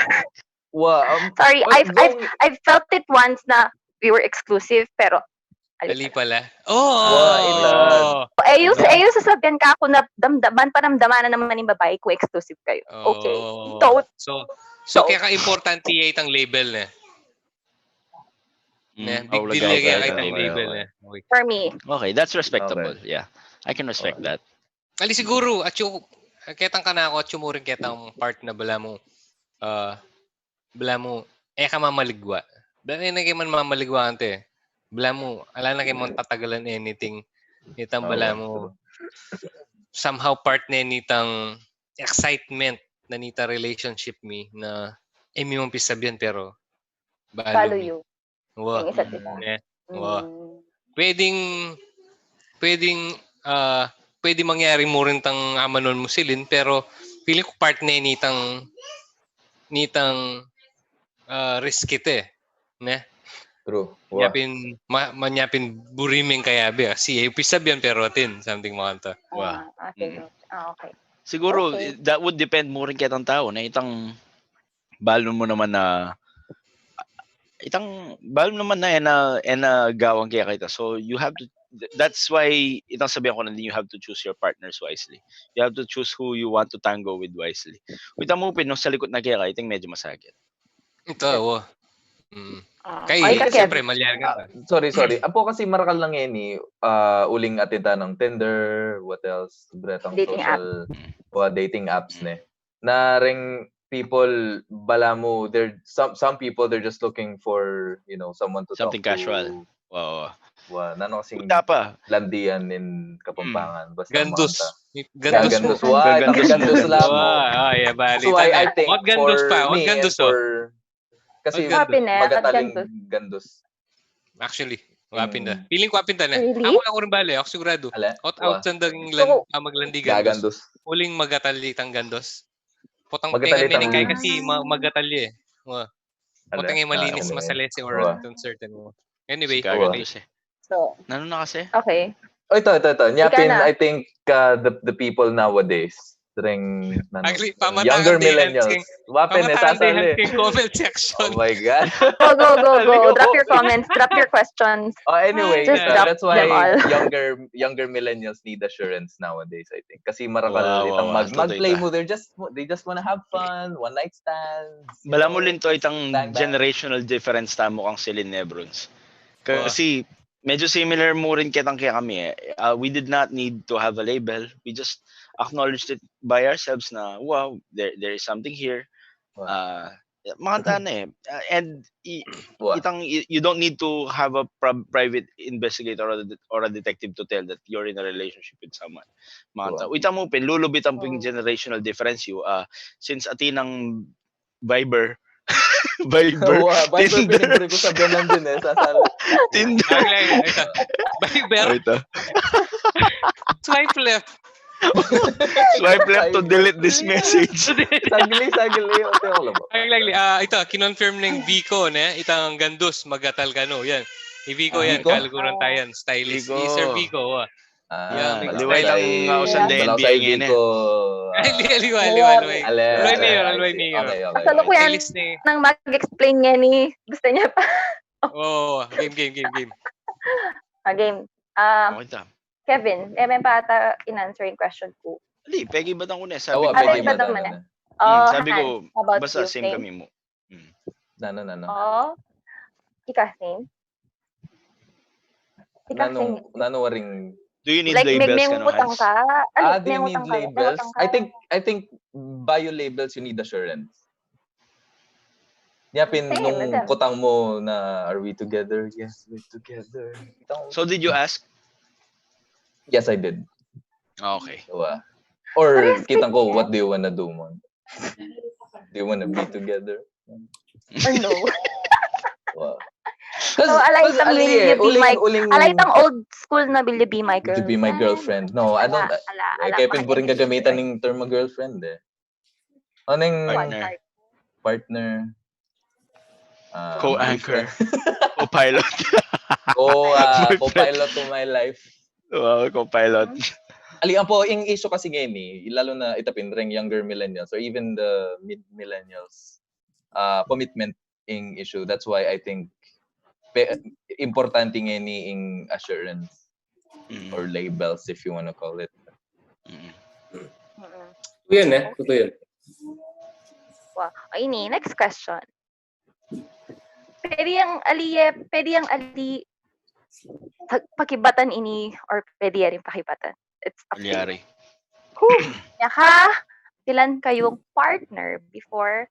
Wa, um, Sorry, but I've, I've, doon, I've felt it once na we were exclusive, pero ali ali pala. pala. Oh, Wa, ina. oh. Eh, yung, Wa. eh, yung sasabihan ka ako na damdaman, panamdaman na naman yung babae kung exclusive kayo. Okay. Oh. Don't. So, so, So, kaya ka-importante ya itang label na. Ne, Mm, big oh, deal lagay, ya kaya lagay, itang lagay. label Okay. na. Okay. For me. Okay, that's respectable. Okay. Yeah. I can respect Okay. That. Ali siguro, atsu, ketang kanako, atsu mo rin ketang part na bala mo, ah, bala mo, e ka mamaligwa. Bala na kayo man mamaligwa ante. Bala mo, ala na kayo man tatagalan anything. Nitang Ah, bala wa, mo, true. somehow part na nitang excitement na nita relationship mi na, e mi man pisabian pero Follow balo mi. you. Wa. Yung isa't isa. Ne? Wa. Mm. Pwedeng, pwedeng, ah, pwede mangyari mo rin tang amanon mo silin, pero feeling ko part na nitang, nitang, ah, risk ito eh. Ne? True. Wa. Nyapin, ma, manyapin buri ming kayabe, ah. Si, e, pisabian pero atin, something mo kanta. Wa. Ah, okay. Mm. Ah, okay. Siguro, Okay. That would depend mo rin ketang tao na itang balon mo naman na itang balon naman na ena ena gawang kaya kita. So you have to that's why itang sabihan ko na din, you have to choose your partners wisely. You have to choose who you want to tango with wisely. Kita mo pin, nung sa likod na kaya ka, itang medyo masakit. Ito, wa. Mm. Ah, Kay, okay ka, Kev. Siyempre, malyari ka. Ah, sorry, sorry. Apo kasi marakal lang yan eh. Ah, uling atin ta ng Tinder, what else? Bretang Dating app. Social, wa, dating apps ne. Na ring people, bala mo, they're, some, some people, they're just looking for, you know, someone to Something talk casual. To. Wow. Wa, nano kasing Puta pa. Landian in Kapampangan. Basta Gandus. mga ta- Gandus. Gandus. Po. Wa, Gandus. gandus lang. Wa, ah, yeah, bali. So I, I Tama. think What gandus for pa? What me and gandus, oh? For, kasi What gandus? Happiness at magataling gandus. Gandus. Actually. Wa, pinta. Feeling ko, pinta na. Really? Aku, aku rin bale, aku sigurado. Ala, o't wa. Out sandang lan, ah, maglandigan. Gagandus. Uling magatal itang gandus. Potang magatal itang gandus. Kasi ma-, magatal ya eh. Wa. Potang malinis, masalese or uncertain mo. Anyway. Sigurado siya. So, nanu na kasi? Okay. Oh, ito, ito, ito. Nya pin, I think, uh, the, the people nowadays, dring, nanu, younger millennials. Wa pin, pamataan de sasali. Comment section. Oh my God. Go, go, go, go. Drop your comments. Drop your questions. Oh, anyway, just drop them all. That's why younger, younger millennials need assurance nowadays, I think. Kasi marakal itang mag-, mag-play mo. They're just, they just wanna have fun, one night stands. Balamu linto itang generational difference tamu kang Celine Nebrons. Kasi medyo similar mu rin ketang kekami eh. Uh, we did not need to have a label. We just acknowledged it by ourselves na, wow, there, there is something here. Uh, makanta na eh. Uh, and i-, itang, you, you don't need to have a pri-, private investigator or a, de-, or a detective to tell that you're in a relationship with someone. Makanta. Ita mu pin, lulubit ang pin generational difference yu. Uh, since atin ang Viber. Viber. Wa, Viber, Tinder. Pinipili ko sa ganun din eh. Sasali. Tinder. Viber. Swipe left. Swipe left to delete this message. Sagli, sagli. Okay, ako lang po. Ang lagli, ah, ito, kinonfirm ng Vico, ne? Itang gandus, magatal ka, no? Yan. I Vico yan, Vico? Kaluguran tayo yan. Stylist. Vico. Si Sir Vico, ah. Ah, yan, liway lang, ah, usan de N B A ngayon eh. Ay, liway, liway, liway. Alway mayor, alway mayor. Okay, okay. Kasalukuyan nang mag-explain ngayon eh. Gusto niya pa. Oh, game, game, game, game. Ah, game. Ah, Kevin, e, mepa ata in-answer ing question ku. Ali, pegibatan ku ne, sabi ku, pegibatan mu ne. Oh, sabi ku, basta same kami mu. Nanu, nanu? Oh. Ika, same? Ika, same? Nanu, nanu waring, do you need labels? Like, may, may ngutang ka? Ah, do you need labels? I think, I think, bayu labels, you need assurance. Nya pin nung kutang mu na, "Are we together?" "Yes, we're together." So, did you ask? Yes, I did. Okay. Diba? Or kitang ku, "What do you wanna do, man? Do you wanna be together?" Ano? Wow. So, ala itang will you be my, ala itang old school na will you be my girlfriend? Will you be my girlfriend? No, I don't. Ala, ala, kaya pin buring gagamitan ning term girlfriend eh. Ano yung partner? Partner. Ah, co-anchor. Boyfriend. Co-pilot. Co, ah, co-pilot to my life. Wow, co-pilot. Ali, ampo, ing issue kasi ngeni, lalo na ita pin ring younger millennials or even the mid-millennials, ah, commitment ing issue. That's why I think pe-, importante ngeni ing assurance or labels, if you wanna call it. Mm. Totoo yun eh, totoo yun. Wow. O, ini, next question. Pwede yang ali, pwede yang ali, pag-, pakibatan ini or pwede yang pakibatan? It's up to you. Ulyari. Whew. Nakapilan kayung partner before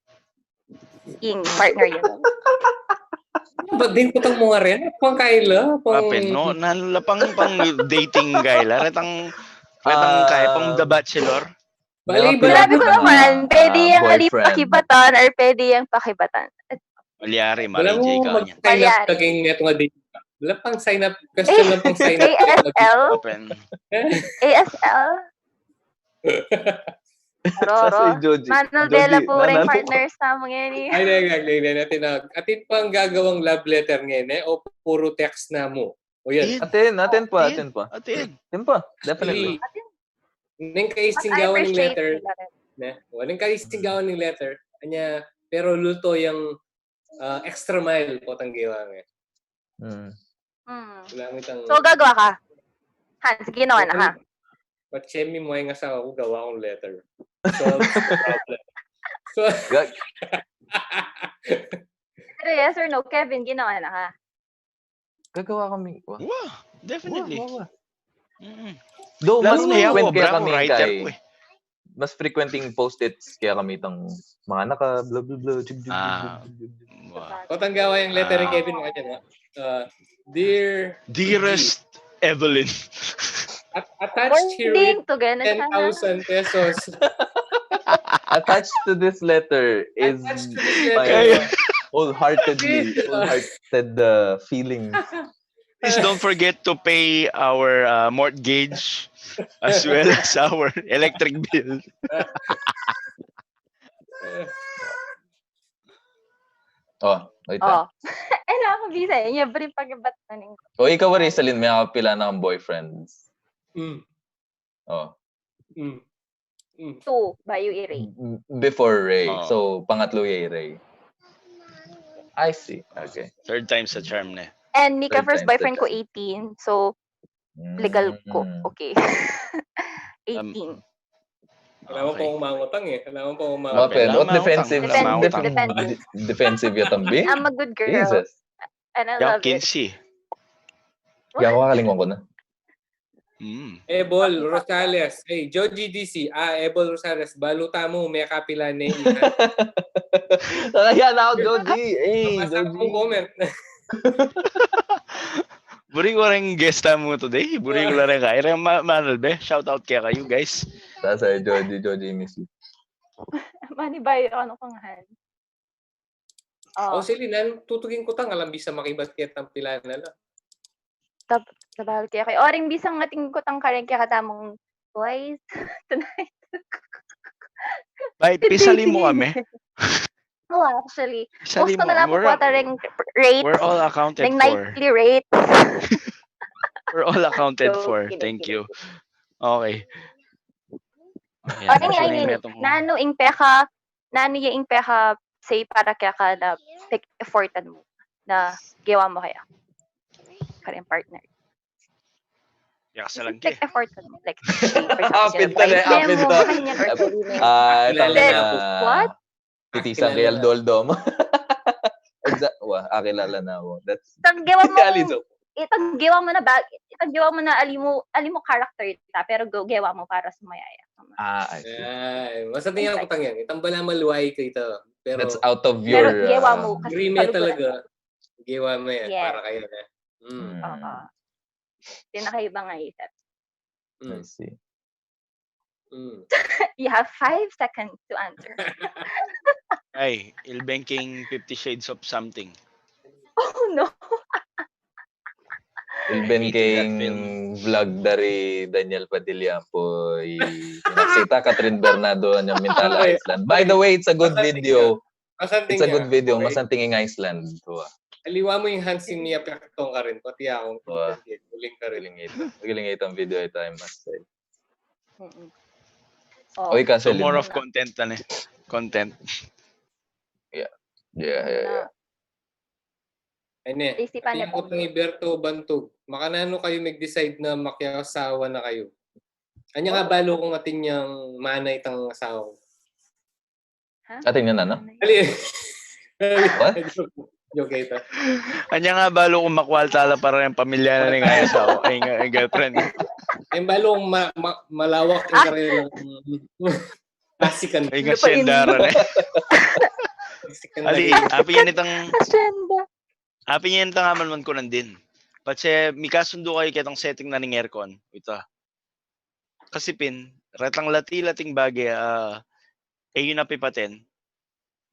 ing partner yu? Ba't din kutang mu ngeni? Pang kaila? Pang... Ape, no, nanu la pang, pang dating guy la. Retang, retang kaya pang The Bachelor. Bali, bali. Sabi ku naman, pwede yang ali pakibatan or pwede yang pakibatan. Ulyari, Mari J, ikaw niyan. Ulyari. Wala pang sign up. Wala pang sign up. Question lang pang sign up. A S L? Open. A S L? Ro, ro. Manul Dela, puring partners namu ngeni. Ay, di, di, di, di, atin na. Atin pang gagawang love letter ngeni, o puro text namu? O yan. Atin, atin pa, atin pa. Atin pa, definitely. Neng kaisinggawan ning letter. Ne? O, neng kaisinggawan ning letter. Anya, pero lulto yang, ah, extra mile potang gewa nge. Mm. Mm. So, gagawa ka? Hans, ginawa na ka? Ba't siya mi mo yung asawa ko, gawa kong letter? Solve the problem. So, pero yes or no, Kevin, ginawa na ka? Gagawa kami. Wa, definitely. Wa, wa, wa. Mm-mm. Though, mas frequent kaya kami kay, mas frequent ing post-its kaya kami itang mga naka, blah, blah, blah, jig, jig, jig, jig, jig, jig. Wow. Potang gawa yang letter ni Kevin, mga dyan, ha? Uh, dear, dearest Evelyn. At-, attached here with ten thousand pesos. Attached to this letter is my wholeheartedly, wholehearted, uh, feelings. Please don't forget to pay our uh, mortgage as well as our electric bill. Oh, wait lang. Oh. Kailangan ko bisa. Yung brief pag-ibat na ning O, ikaw, Rizalin, may kapila na kang boyfriends. Mm. Oh. Mm. Mm. Two, bayu i Ray. Before Ray. Oh. So, pangatlo ya i Ray. I see. Okay. Third time's a charm na. And Mika Third first time, boyfriend ko second. Eighteen. So, legal ko. Mm. Okay. Eighteen. Kailangan pa Okay. umangutang eh. Kailangan pa Mga umangutang. pwede. What Kailangan defensive, utang, kailangan def- utang. Depende. de- defensive ya tambing? I'm a good girl. Jesus. And I Yak love it. Kinsi. Kaya ako kakalingwan ko na. Mm. Ebol Rosales. Hey, Joji D C. Ah, Ebol Rosales. Balu tamu, may kapila na iha. Kaya na ako, Joji. Hey, Mabasa Joji. kong comment. Buri ko rin guest tamu today. Buri ko lang rin kaya. Rin ma manal be. Shout out kaya kayo, guys. Sa sa'yo, Joji, Joji, miss you. Mani ba yung ano kang hand? O, Oh, sili nan, tutugin ko tang alam bisa makibat kaya tang pila na lang. tab tabal kaya kayo. Oring bisang ating kutang karen kaya katamong boys tonight. Bay, pisali mo kami. Oh, actually. Pisali Post ko mo. na lang po We're, kuwata ring rates. We're all accounted Ring for. Nightly rates. We're all accounted Joke, for. kidding, Thank kidding. You. Okay. Ayan, O, ano so, nga yung yun? metong- Nanu ing peka, nanu ya ing peka say para kaya ka na pek-effortan mo na gewa mo kaya? Karen partner. Yaksa lang ke. Pek-effortan mo. Like, say, for example, Apid siyempre, tala, boyfriend apid mo, tala. ganyan, or Ap- sabihin mo, Ah, Kilala tama na. Na. What? Titisan Kilala kaya na. Doldom. Exact. Wa, akilala na ako. That's Tang gewa mo, Kaya lizo. Itang gewa mo na ba, itang gewa mo na alimu, alimu character ita, pero go, gewa mo para sa mayaya. Ah, I see. Ay, masabi nga ko tang yan. Itang bala maluwai ko ito. Pero That's out of Pero your gewa uh, mo kasi Dream ya kaluguran talaga. mo. Gewa mo yan. Yes. Para kayo na. Mm. Mm, Oo. Pinakaiba nga isip. I Mm. See. Mm. You have five seconds to answer. Ay, ilbeng king Fifty Shades of Something. Oh no. Ilben Hated that king film. Vlog dari Daniel Padilla po i nakita Catherine Bernardo ng Mintala Okay. Island. By the way, it's a good Masanting video. Masanting It's a ya. good video. Okay. Masanting ing Iceland. Tua. Aliwa mo yung Hansi Mia Pekton ka rin. Pati ako. Tua. Uling ka rin. Galing ito. Galing ito ang video ito, I must say. Mm-mm. Oh. Oy, So Kaselin. More of content na ni. Content. Yeah, yeah, yeah. Ay, ne. Isipan Pati niya ako po. Ni Berto Bantog. Makananu kayu mig-decide na makiasawa na kayu? Anya nga Oh. balu kung atin yang mana itang asawa ko. Ha? Atin yan, ano? Ano yun? Ali. What? Joke ito. Anya nga balu kung makwal tala para yung pamilya na ning asawa, ay, nga, ay, girlfriend. Ay, balu kung ma- ma- malawak yung Ah. kanilang pasikan. Ay, nga sendara na. Pasikan Ali, na. api yan itang, Hacienda. api yan itang aman man ko nandin. Patse, mikasundo kayu ketang setting na ning aircon. Ita. Kasi pin, retang lati-lating bage, ah, e yu na pipaten.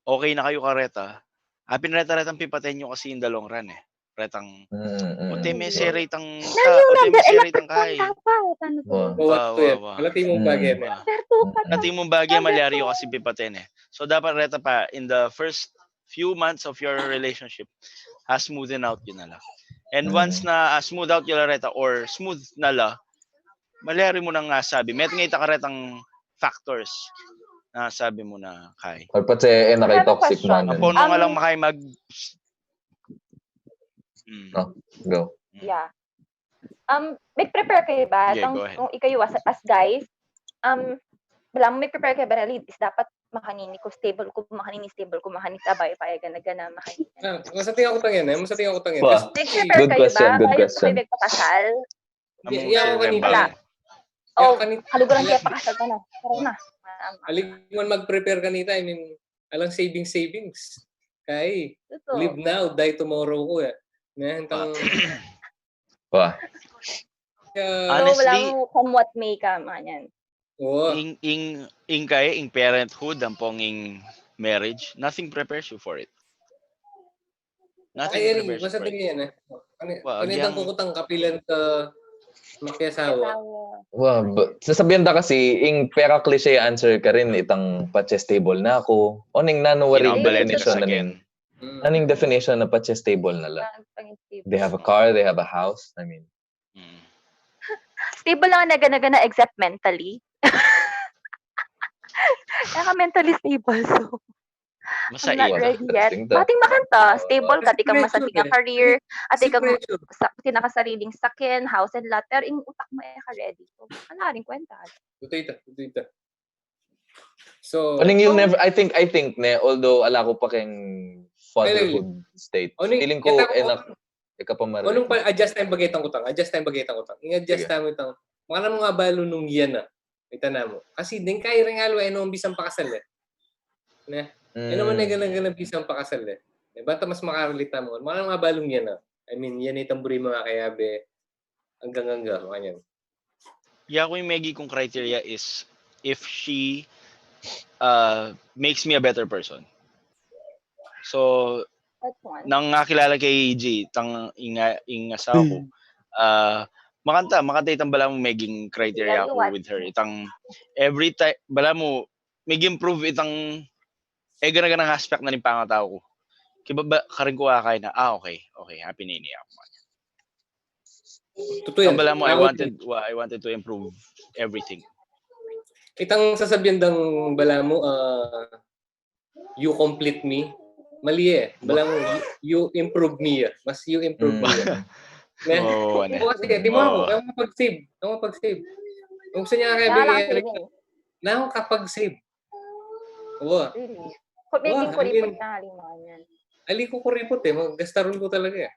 Okay na kayu kareta. Apin reta-retang pipaten yu kasi in the long run, e. Retang, Mm, mm, o te mm. me sere itang, Nani ka- yung o te me number sere electric itang fan kai. dapat? Ano po? Oh. Bawa Ah, to yan. wa, wa. Malati mong Mm. bagay, man. Ah. Number two pa Mm. to. Lati mong bage, Number malyari yu two. Kasi pipaten, e. So, dapat reta pa, in the first few months of your relationship, ha-smoothen out yu na la. And Mm. Once na, ah, smooth out yu la reta or smooth na la, malyari mu nang asabi. Metung ita karetang factors na asabi mu na, Kai. Or patse, e, na kay I have a toxic question. man. Apo nung Um, alang makay mag- Mm. Oh, go. Mm. Yeah. Um, mag-prepare kayu ba? Yeah, Tang, go ahead. Kung ikaw yu as, as guys, um, bala mu mag-prepare kayu ba na ladies, dapat makanini ku, stable ku, makanini stable ku, makanini abay, paya gana-gana, makanini. Ah, masating ako tang yan, e. Masating ako tang yan. Wa. Kasi Mag-prepare Good kayu question, ba? good Kayu question. kayu magpakasal? Amu Iya, ako sere kanita. ba? Oh, Kanita. kaluguran kaya pakasal ka na. Tara na. Mama. Aling man mag-prepare kanita, I mean, alang saving savings. Kay, Totoo. Live now, die tomorrow ko, e. Na, itang, Wa. kaya, So, Honestly, wala mo come what may ka, mga yan. Oo. Ing, ing, ing kaya, ing parenthood, ampong ing marriage, nothing prepares you for it. Not Ay, in Eri, reverse masa price. Tingin yan eh. Ano, Wa, ano itang agyang- kukutang kapilan ka makiasawa? Well, but, sasabihan ta kasi, ing pera cliche answer ka rin, itang patse stable na ako. O ning nanu wari Kinakabalit definition sa na akin. ning, ano yung definition na patse stable na la? They have a car, they have a house. I mean, Mm. Stable lang na gana-gana except mentally. Kaya ka mentally stable, so Masa I'm not ika. ready yet. Interesting to. Mating makanta, stable ka, atin kang Pressure masating a eh. career, atin kang Pressure. sa, atin kang sariling sakin, house and lot, pero ing utak mu e ka ready. So, ala ring kwenta. Tutu ita, tutu ita. So, Aning you'll Oh. never, I think, I think, ne, although ala ko pa keng fatherhood state, Aning, feeling ko, kita ko, enak, ika pa mare. Anong pa, adjust tayong bagay tang kutang. Adjust tayong bagay tang kutang. Ing-adjust Sige. tamu itang, mga namu nga balu nung yan na. Ita na mu. Kasi din kayo rin alwa, e naman bisang pakasal eh. Ne? E naman Mm. na ganang ganang bisang pakasal eh. E, bata mas makarelate tamu. Mga namu nga balung yan na. I mean, yan itang buri mga kayabe. Hanggang hanggang, mga yan. Yaku yung megi kong criteria is if she uh, makes me a better person. So, That's one. nang nakilala kay G, tang ing, ing asawa ko, ah, makanta, makanta itang bala mu maging criteria Lalo ko what? With her. Itang every time, bala mu, mag-improve itang, e gana-ganang aspect na ning pangatau ko. Kaya ba, karin ko akay na, ah, okay, okay, happy na ini ako. Totoo yan. Itang bala mu, I Ako wanted, wa- I wanted to improve everything. Itang sasabihan dang bala mu, ah, you complete me. Mali eh. Bala mu, you, you improve me eh. Mas you improve Mm. me eh. Ne? Oo, ano. Ako kasi, di mo ako, Oo. kaya mo pag-save. Kaya mo pag-save. Kung gusto niya kaya Kaya lang bigay, feeling. Na ako kapag-save. Oo. Really. Kung may Wow, din I kuripot mean, na halimbawa niyan. Ali ko kuripot eh. Mag-, gastarun ko talaga eh.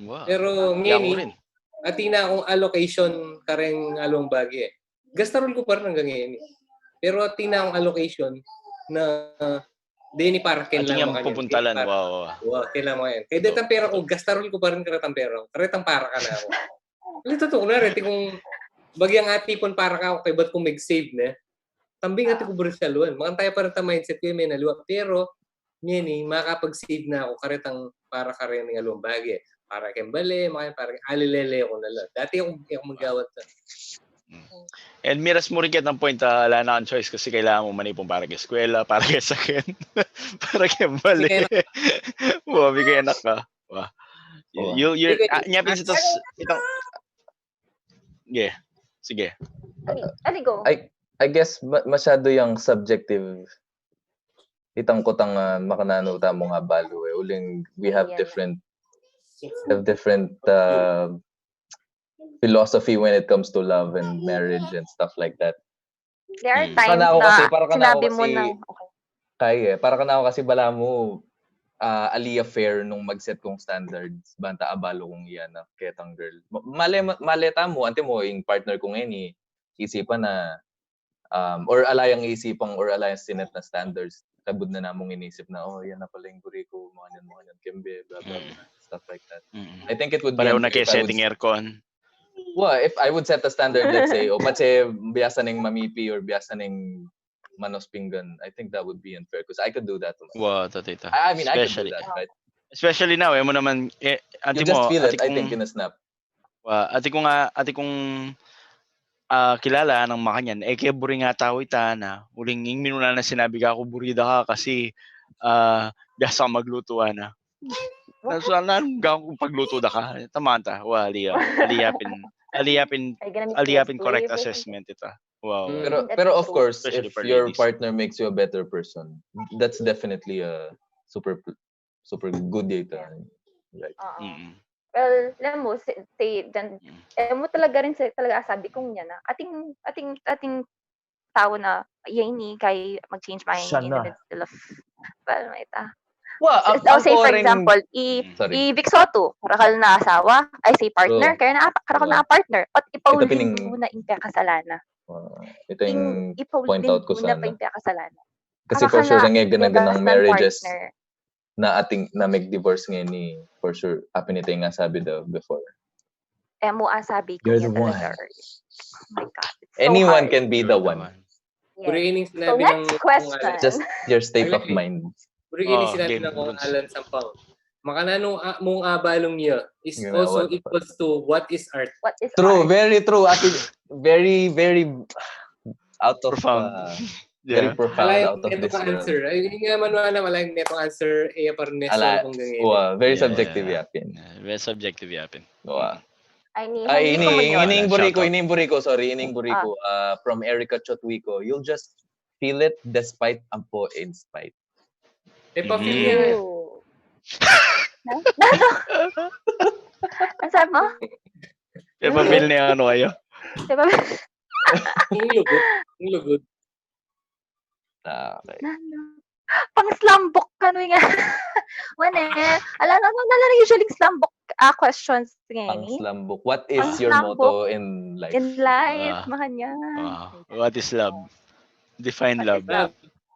Wow. Pero Yaku ngayon, rin. Atin na akong allocation kareng alwang bage eh. Gastarun ko pa rin hanggang ngayon eh. Pero atin na akong allocation na deni para ken Atin lang yang makanyan. pupuntalan. Para, Wow, wow. wow, ken lang makanyan. Kaya detang pera ko, gastarun ko pa rin karetang pera ko. Karetang para ka na ako. Lito to, kunwari, ti kung bagyang atipun para ka ako, kaya ba't kung mag-save na? Tambing ati ko buri sa luan. Makantaya pa rin ta mindset ko yung may naluwa. Pero, ngayon eh, makakapag-save na ako. Karetang para kareng alwang bage. Para keng bale, mga para alilele ako na lang. Dati ako, ako magawat na. And miras mu rin ketang point, ah, ala na kang choice kasi kailangan mu manipun para keng eskwela, para keng saken, para keng bale. Sige, Wabi keng anak ka. Wa. Oo. You, you, Sige. ah, nya, pinsa tas, itang, yeah. Sige. Ali, ali go. I, I guess ma- masyado yang subjective itang kutang, ah, makananu tamu nga balu eh. Uling we have Yeah. different, have different uh, philosophy when it comes to love and marriage and stuff like that. There are Mm. times Kana ako na kasi, para kana ako sinabi mo kasi, na, okay. Kaya eh, para kana ako kasi bala mu, ah, ali a fair nung mag-set kong standards, banta abalu kung iyan na ketang girl. Ma- Male, ma- male tamu, antimo, ing partner ko ngayon, isipan na, um, or ala yang isipan, or ala yang sinet na standards, kabud na namung inisip na, oh, yan na pala yung buri ko, mga yan, mga yan, kembe, blah, blah, Mm. Stuff like that. Mm-mm. I think it would be Pareho na unfair keng if I would, setting aircon. well, if I would set a standard, let's say, o patse, biasa ning mamipi or biasa ning manos pinggan, I think that would be unfair because I could do that to myself. Wa, tatita. I, I mean, I could do Especially, that, right? Especially now, eh, mo naman, eh, You antimo, just feel it, ati I think, kung, in a snap. wa, ati kung, ah, ati kung, ah, kilala nang makanyan, eh, kaya buri nga tau ita na, uling ing minuna na sinabi ka, "Aku buri da ka kasi, ah, biasa ka magluto," ana. Na, so, ano, ano, ga kung pagluto da ka? Tama ta. Wa, ali ya. Ali ya pin, ali ya pin, Ay, ganun yung ali ya pin stressful correct yung assessment ita. Wow. Mm. Pero, That's pero of true. course, Especially if for your ladies. Partner makes you a better person, that's definitely a super, super good data. Right. Oo. Mm-mm. Well, alam mo, si, si, dan, Mm. eh, mo talaga rin sa, talaga sabi kong yan, ah. Ating, ating, ating tao na, yan ni, kay mag-change mind Siya in the na. middle of, well, may ta. Wa, So, ang, oh, ang say, for foreign example, i, Mm. Sorry. i Vic Soto, karakal na asawa, ay, si partner, True. kaya na, karakal na Diba? partner. At Ito pining, ipaulin mo na yung kakasalanan. uh, ito Ing, yung ipaulin point out ko mo na pa sana. Yung kakasalanan. Kasi Karakal for sure, na, ang ganda-ganda ng ng marriages partner. Na ating, na mag-divorce ngayon ni, for sure, apin ito yung nga sabi daw before. Eh, mo asabi ko You're yan the one. Talaga, Eri. Oh my God. It's so Anyone hard. can be the one. Yeah. Buri ining So, sinabi next ng question. Just your state of Alin? Mind. Buri ining Oh, sinabi game ng kung rules. Alan Sampang. Makananu a-, mung abalung ya is Yun na, also what- equals to what is art. What is True, art? Very true. Ati, very, very out of Profound. uh, very Yeah. profound, Alay, out of meto this ka world. answer. Ay, yun nga man wala, malay meto answer. E, parang neso Ala, kung ganyan. Wa, very Yeah, subjective yeah. Yapin. Yeah, very subjective, Yapin. Wa. Ay, ni, Ay, hindi ini, ko yun. ini, Ayan, buriko, shoutout. Ini buriko, sorry, ini buriko. Uh, from Erica Chotwiko, "You'll just feel it despite ampo in spite." E, pa-feel Mm. yan. Ooh. Ang sabi mo? E, pa-feel niya ano kayo? Diba? Ang lugod. Ang lugod. Ah, okay. Nanu? Pang slam book kanu nga. Wane, ala na, na, na, usually slam book ah, questions Pang ngeni. Slam book. What is Pang your slam motto book in life? In life, Ah. Makanyan. Ah, what is love? Define What love. is love?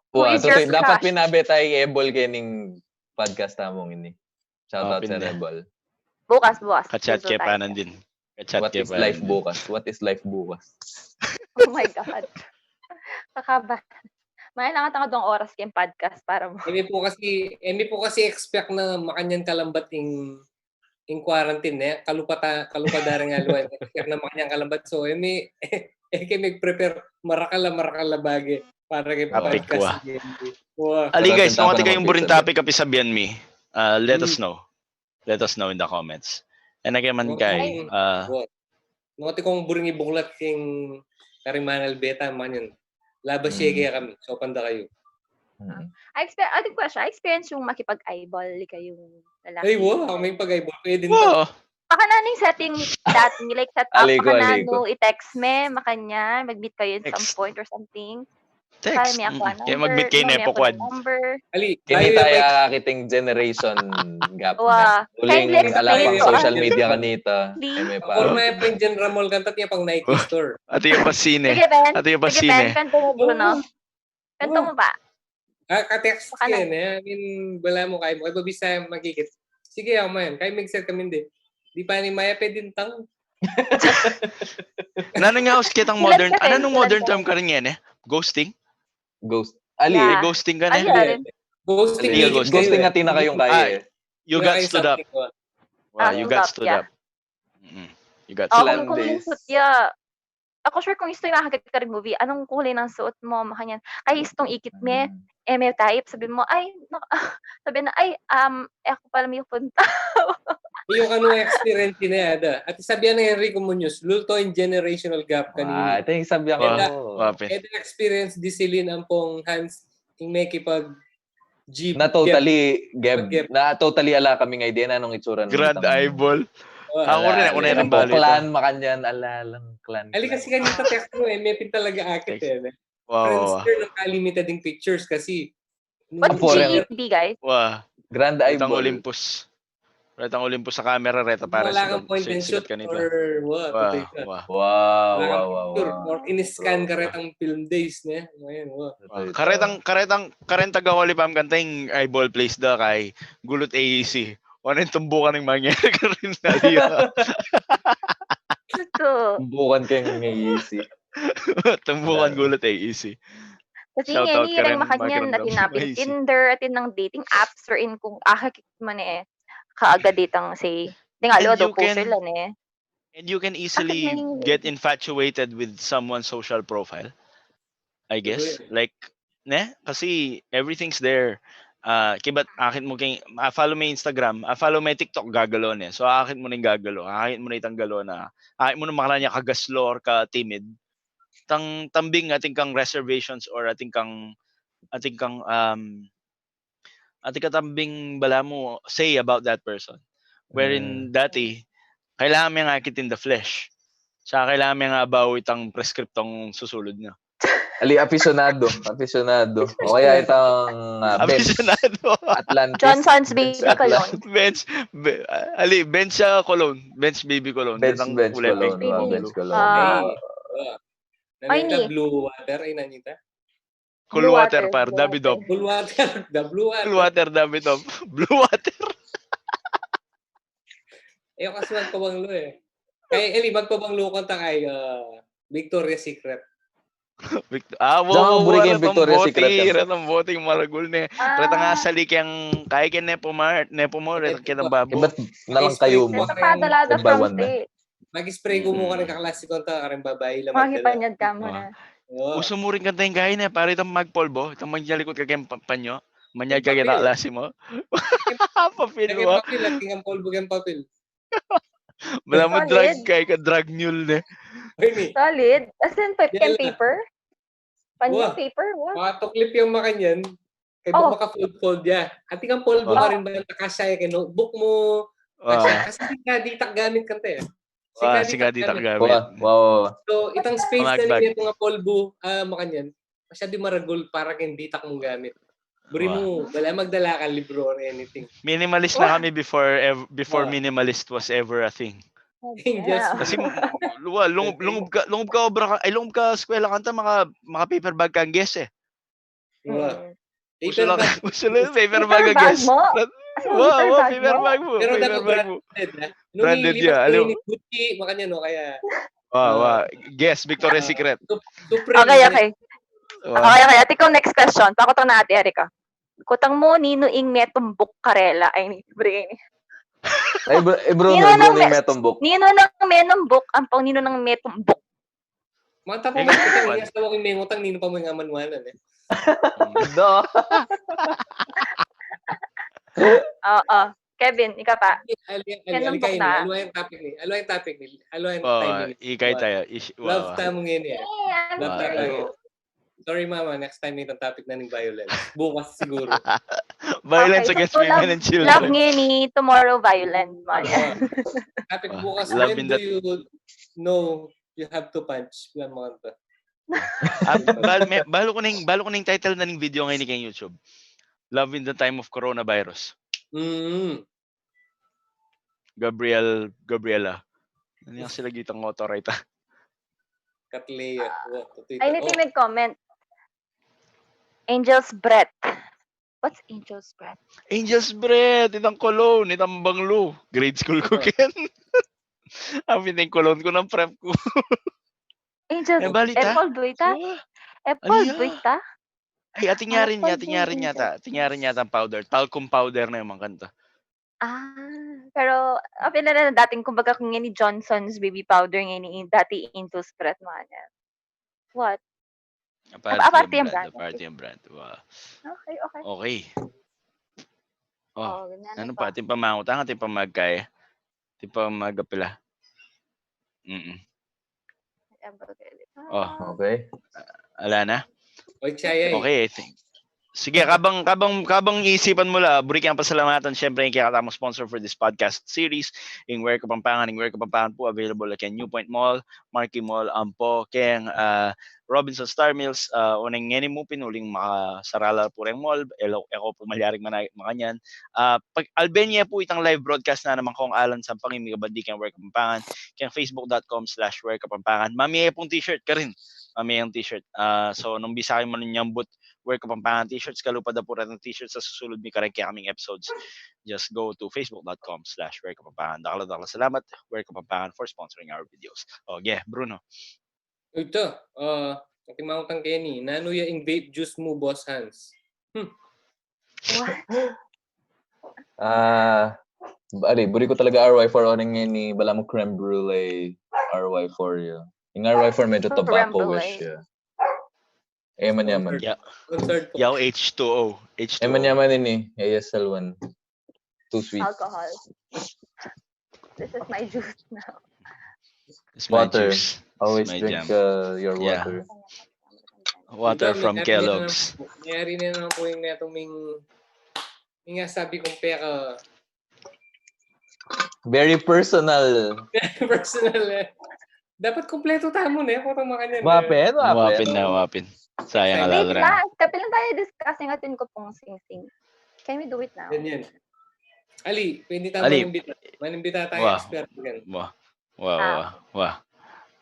Wa, Who is tutu, your dapat crush? Pinabet tayo able kening podcast tamung ini. Shout Ah, out sa pin- Rebel. Bukas, bukas. Kachat Susunod ke tayo. Panan din. Kachat What ke is life Panan din. bukas? What is life bukas? Oh my God. Kakaba. May lang atang dong oras keng podcast para mo. Emi po kasi, emi po kasi expect na makanyan kalambat ing, ing quarantine, e. Kalupa ta, kalupa da rin nga luwa. Expect na makanyan kalambat. So, emi, e, kaya mag-prepare, marakal a, marakal a bage para keng Topic, podcast. wa. Wa. Ali, guys, Sarap nung yung ati kayong topic, buring sabi. Topic a pisabian mi, uh, let us Mm. know. Let us know in the comments. And again, man Wa, kay, mm, uh, wa. Nung ati kong buring ibuklat king karimanal beta, makanyan. Labas siya Mm. kaya kami. So, panda kayo. Mm. I exper- I think question, I experience yung makipag-eyeball kayong lalaki. Ay, wa. Ako may pag-eyeball. Pwede na. Wa. Baka na ning setting dati, like set up, Ali ko, baka na ali ko. No, i-text me, makanyan, mag-meet kayo in some Text. Point or something. Text. Kaya may ako Mm. number, Kaya mag-meet kayo no, may nepo ako quad. Number. Ali, Kini bayu tayo pa akiting generation gap Wa. na. Uling Kindly ala pang explain, social Juan. media kanita. Li- Eme pa. Ako na pa yung General Mall kantat niya pang Nike Wa. Store. Ati yung pa sine. Sige, Ben. Ati yung pa Sige, Ben. sine. Kwento mo, Bruno. Oo. Kwento Oo. mo ba? Ah, ka-text Baka ka na. Yan, eh. I mean, wala mo, kaya mo, kaya mabisa magkikit. Sige, ako man. Kaya mag-set kami, hindi. Di pa ni Maya pwede yung tang. Nanu nga, us kitang Silat modern, ka rin, ano nung silat modern ka term rin. Ka rin yan, eh? Ghosting? Ghost. Ali. Yeah. Ghosting ka na? Ano yan? Ghosting Hindi, na ghosting. Ghosting kayo, ati na eh. kayong kaya, Ah, eh. You Wala got kayong stood up. something ko. Wow, Ah, you stood got up, stood yeah. Up. Mm-mm. You got Oh, stood kung, up. kung Landes. suit ya. Ako sure kung isto yung makakagkari movie, anong kulay ng suot mo? Makanyan. Kaya istong ikit me, Mm. eh, may type, sabi mo, ay, nak- sabi na, ay, um, eh, ako pala may punta. Yung ano experience niya, ada. At sabi ni Enrico Munoz, lulto yung generational gap Ah, kanina. ito yung sabi Wa, ako. wa, pin. Ito experience di silin ampong Hans, yung may kipag Jeep. Na totally, Geb, Geb. na totally ala kaming idea na nung itsura ng Grand itang eyeball. Oh, Ako rin, ala, ako rin ala, ang bali clan, ito. Makanyan, ala lang clan. Ali kasi kanina text mo eh, may pinta talaga akit Text. eh. Ne? Wow, wow, wow. Friendster ng kalimited ding pictures kasi. What's Foreign. G E P, guys? Wow. Grand Retang eyeball. Olympus. Retang Olympus sa camera, reta para Wala sa kang point and sikat shoot kanita. Or what? Wow, Patay ka. wow. Wow, Wala wow, kang wow, picture. wow. Or in-scan ka True, retang film days ne. Ngayon, wow. Wow. Karetang, karetang, karetang taga Holy Palm kanta yung eyeball place da kay gulut A E C. Wala yung tumbukan ng mangyari ka rin na iya. Ito. Tumbukan kayong A E C. Tumbukan gulut A E C. Kasi Shout nga, out ni ka rin rin, Makanyan, Makiramdam. natin napin Maisip. Tinder, atin ng dating apps, or in kung akakit man eh, kaagad ditang say, di nga, And lo, do you can- poser lang eh. And you can Bakit easily may- get infatuated with someone's social profile. I guess. Agree. Like, ne? Kasi everything's there. Ah, kibat akit mo kay, ah, follow me Instagram, ah, follow me TikTok, gagalo ne. So, akit mo na yung gagalo. Akit mo na itang galo na. Akit mo na makala niya kagaslor, ka timid. Tang, tambing ating kang reservations or ating kang, ating kang, um, ating katambing bala mo say about that person. Wherein Mm. dati, kailangan mo yung akit in the flesh. Tsaka kailangan mo yung abaw itang prescriptong susulod na. Ali, aficionado. Aficionado. O kaya itang ah, bench. Aficionado. Atlantis. Johnson's Bench Baby Cologne. Bench, be, ali, bench sa cologne. Bench baby cologne. Bench, Itang bench kulay cologne. pink. Mga Baby. bench cologne. Ah. Hey, oh. Ay, Nanita ni. Blue Water, ay nanita. Cool Blue water, water, par, blue Davidoff. water. Blue Water, the Blue Water. Cool water, Davidoff. Blue water. Eh, kasi magpabanglo eh. Kay Eli, magpabanglo ka ta kay ah, Victoria's Secret. Vict- ah, wo, wo, wo, buri keng Victoria's Secret, retang bote, retang bote maragul ne. Reta nga sali keng, kaya keng Nepo Mart, Nepo Mart, reta keng babu. Ibat na lang kayu mo. Reta padala do kamte. Mag-spray ku mu karing kaklase kung ta, karing babai la magdala. Makipanyad ka mu na. Uso mu rin kanta ing gayan e, para itang magpolbo, itang magyalikut ka keng pa-, panyo, manyad ka keng kaklase mu. Papel, wa. Papel, at ing polbo keng papel. Bala mu drug ka, ika drug mule ne. Solid. As in, pa-, pen paper? Panyo, paper, wa? Matuklip yang makanyan. Kaya baka fold-fold ya. At ing polbo ka rin ba, kasya ya keng notebook mu? Kasya, kasi sing kaditak gamit kanta e. Sing kaditak gamit. Wa, wa, wa. So, itang space na ning metung a polbo, ah, makanyan. Masyadu maragul para keng ditak mung gamit. Buri mu, bala magdala kang libro or anything. Minimalist na kami before ev-, before minimalist was ever a thing. Yes. Kasi, wa, lungub, lungub ka, lungub ka obra ka, ay, lungub ka eskwela kanta, maka, maka paper bag kang guess e. Wa. Uso lang, uso lang paper bag kang guess. Wa, wa, paper bag mu. Pero paper bag mu. Branded ya, alam. Gucci, makanyan, no, kaya Wa, wa. Guess, Victoria's Secret. Okay, okay. Wa. Okay, okay. Ate, kung next question, pakutang na ate, Erika. Kutang mu, ninu ing metumbuk karela? Ay, ni, bring. Ay, bro, eh, Bruno, ninu nang metumbuk? Ninu nang menumbuk, ampong ninu nang metumbuk? Mata po, kita, ing asawa ku ing mengutang, ninu pa mu ing amanuanan e. Do. Oo. Kevin, ika pa. Alwa ing topic ni, alwa ing topic ni, alwa ing timing. Ikay tayo. Love tamu ngeni e. Love tamu ngeni. Sorry, mama, next time itang topic na ning violence. Bukas siguro. Violence against women and children. Love ngeni, tomorrow violence. Topic bukas, when do you know you have to punch? Bala mu kanta. Ah, bal-, me-, balu ku ning, balu ku ning title na ning video ngeni keng YouTube. Love in the time of coronavirus. Mm. Gabriel, Gabriela. Ano yang sila gitang author ita? Katlea. Ay, ini nag-comment. Angel's Breath. What's Angel's Breath? Angel's Breath, itang cologne, itang banglo. Grade school ku ken. Ang pinting cologne ku nang prep ku. Angel's Breath. Apple Breath, ah? Apple Breath, ah? Ay, atin ya rin, atin ya rin yata. Atin ya rin yata ang powder. Talcum powder na yung mga kanta. Ah, pero, apin na lang dating, kumbaga, kung ngeni Johnson's baby powder, ngeni dati Angel's Breath, mga yan. What? Aparte yung brand, aparte yung brand. Wow. Okay, okay. Okay. Oh, ano pa? Atin pang mangutang, atin pang magkaya. Atin pang magapila. Mm. Oh. Okay. Ala na? Okay, I think. Sige, kabang, kabang, kabang isipan mu la, buri kang pasalamatan, syempre, ing kekatamung sponsor for this podcast series, ing Where Kapampangan, ing Where Kapampangan pu, available la keng New Point Mall, Marquee Mall, ampo keng, ah, Robinson Star Mills, ah, oneng ngeni mu pin uling makasara la pu reng mall, e ku pu malyaring mana-, makanyan. Ah, pag-alben ye pu itang live broadcast na naman kung alang sampang ing migabandi keng Where Kapampangan, keng facebook dot com slash Where Kapampangan. Mamie ye pung t-shirt karin. Mamie ye pung t-shirt. Ah, so, nung bisa kayu manunyambut Where Kapampangan t-shirts, kalupa da pu retang t-shirts a susulud mi kareng kekaming episodes. Just go to facebook dot com slash Where Kapampangan. Dakal a dakal a salamat, Where Kapampangan, for sponsoring our videos. Okay, Bruno. Ita, ah, atin mangutang keni, nanu ya ing vape juice mu, Boss Hans? Hmm. What? Ah, ali, buri ku talaga R Y four, oneng ngeni, bala mu creme brulee, R Y four ya. Ing R Y four medyo tobacco-ish ya. E man yaman. Yaw H two O. H two O. E man yaman ini, A S L one. Too sweet. Alcohol. This is my juice now. It's my juice. Water. Always drink, uh, your water. Water from Kellogg's. Mayari na naman po yung neto ming, yung nga sabi kong peka. Very personal. Personal e. Dapat kumpleto tamu ne, potang makanyan e. Mapin, mapin na, mapin. Sayang a lalu na. Wait lang, kapilan tayo discussing, atin ku pung singsing. Can we do it now? Ganyan. Ali, pwede tamu manimbita. Manimbita tayo, expert yan. Wa, wa, wa,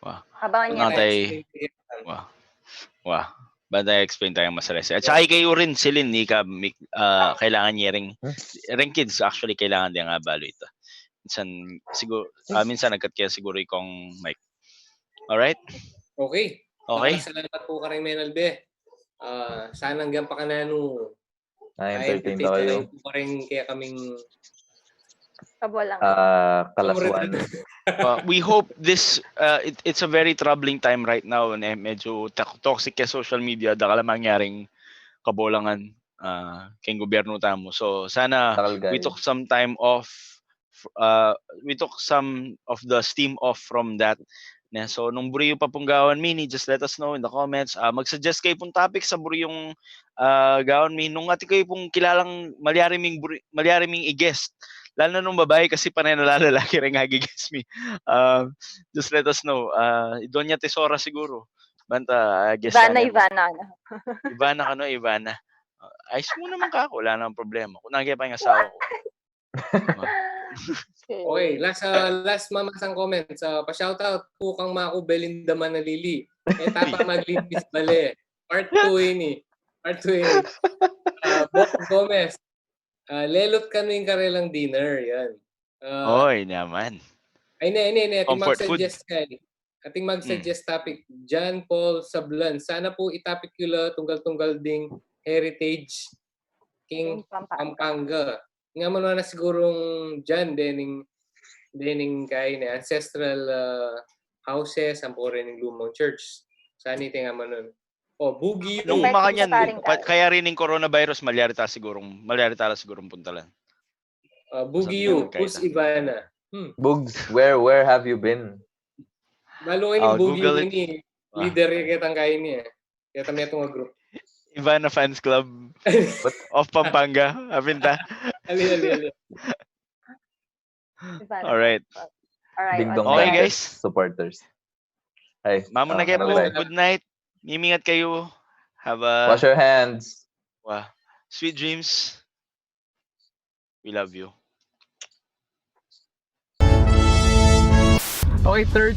wa. Abangan niya. Wa, wa. Banda explain tayo mas rese. At saka ikayu rin, Celine, ika, kailangan niya ring, ring kids, actually, kailangan din nga balo ita. Minsan, siguro, ah, minsan nagkat kaya siguro ikong mic. Alright? Okay. Okay. Salamat po karing menalbe. Ah, sana hanggang pa kananu. Na-entertain tayo. Karing kaya kaming Kabulang. Ah, kalaswan. Uh, we hope this uh, it, it's a very troubling time right now, ne? Medyo to- toxic kaya social media, dakal a mangyaring kabulangan uh, keng gobyerno tamu. So sana Dakal we gali. took some time off. Uh, we took some of the steam off from that. Ne? So nung buri yu pa pung gawan mi ini, just let us know in the comments. Uh, mag-suggest kayu pung topic sa buri yung uh, gawan mi. Nung atin kayu pung kilalang malyari ming buri, malyari ming i-guest. Lalo na nung babai kasi panay na lalaki rin nga i-guest mi. Uh, just let us know. Uh, Doña Tesora siguro. Banta, uh, guest Ivana, natin. Ivana. Ano? Ivana kanu, Ivana. Uh, ayos mu naman kaku, wala namang problema. Kung nangyari pa yung asawa ko. Okay, last uh, last mamasang comment. Uh, pa-shoutout po kang Maku Belinda Manalili. E tapa maglinis bale. Part two ini. Part two ini. Uh, Bob Gomez. Uh, lelot kanu ing karelang dinner. Yan. Uh, Oy, naman. Ay, ne, ne, ne. Ating Comfort food. Mag-suggest kay. Ating mag-suggest topic. John Paul Sablan. Sana po i-topic yu la tunggal-tunggal ding heritage king King Pampanga. Pampanga. Nga man na sigurong dyan, dening, dening kay ne ancestral uh, houses, ampo rin ning lumang church. Sana iti nga man nun. O, Bugi U. Nung Pwede makanyan, sa paring pa- tao. Kaya rin yung coronavirus, malyari ta sigurong, malyari ta sigurong puntalan. Uh, Bugi Sabi U, naman kay who's Tata. Ivana? Hmm. Bugs, where where have you been? Balu kayu Ah, ning Bugi U Google it. ini, Ah. Leader ya kitang kaini eh. Kaya kami itong group. Ivana Fans Club What? of Pampanga. Apin ta. Ali, ali, ali. Ivana. Alright. Alright. Dingdong Okay, Bell guys. Supporters. Ay, Mamu na ah, kayo po. ano ba? Good night. Mimingat kayo. Have a Wash your hands. Wow. Sweet dreams. We love you. Okay, third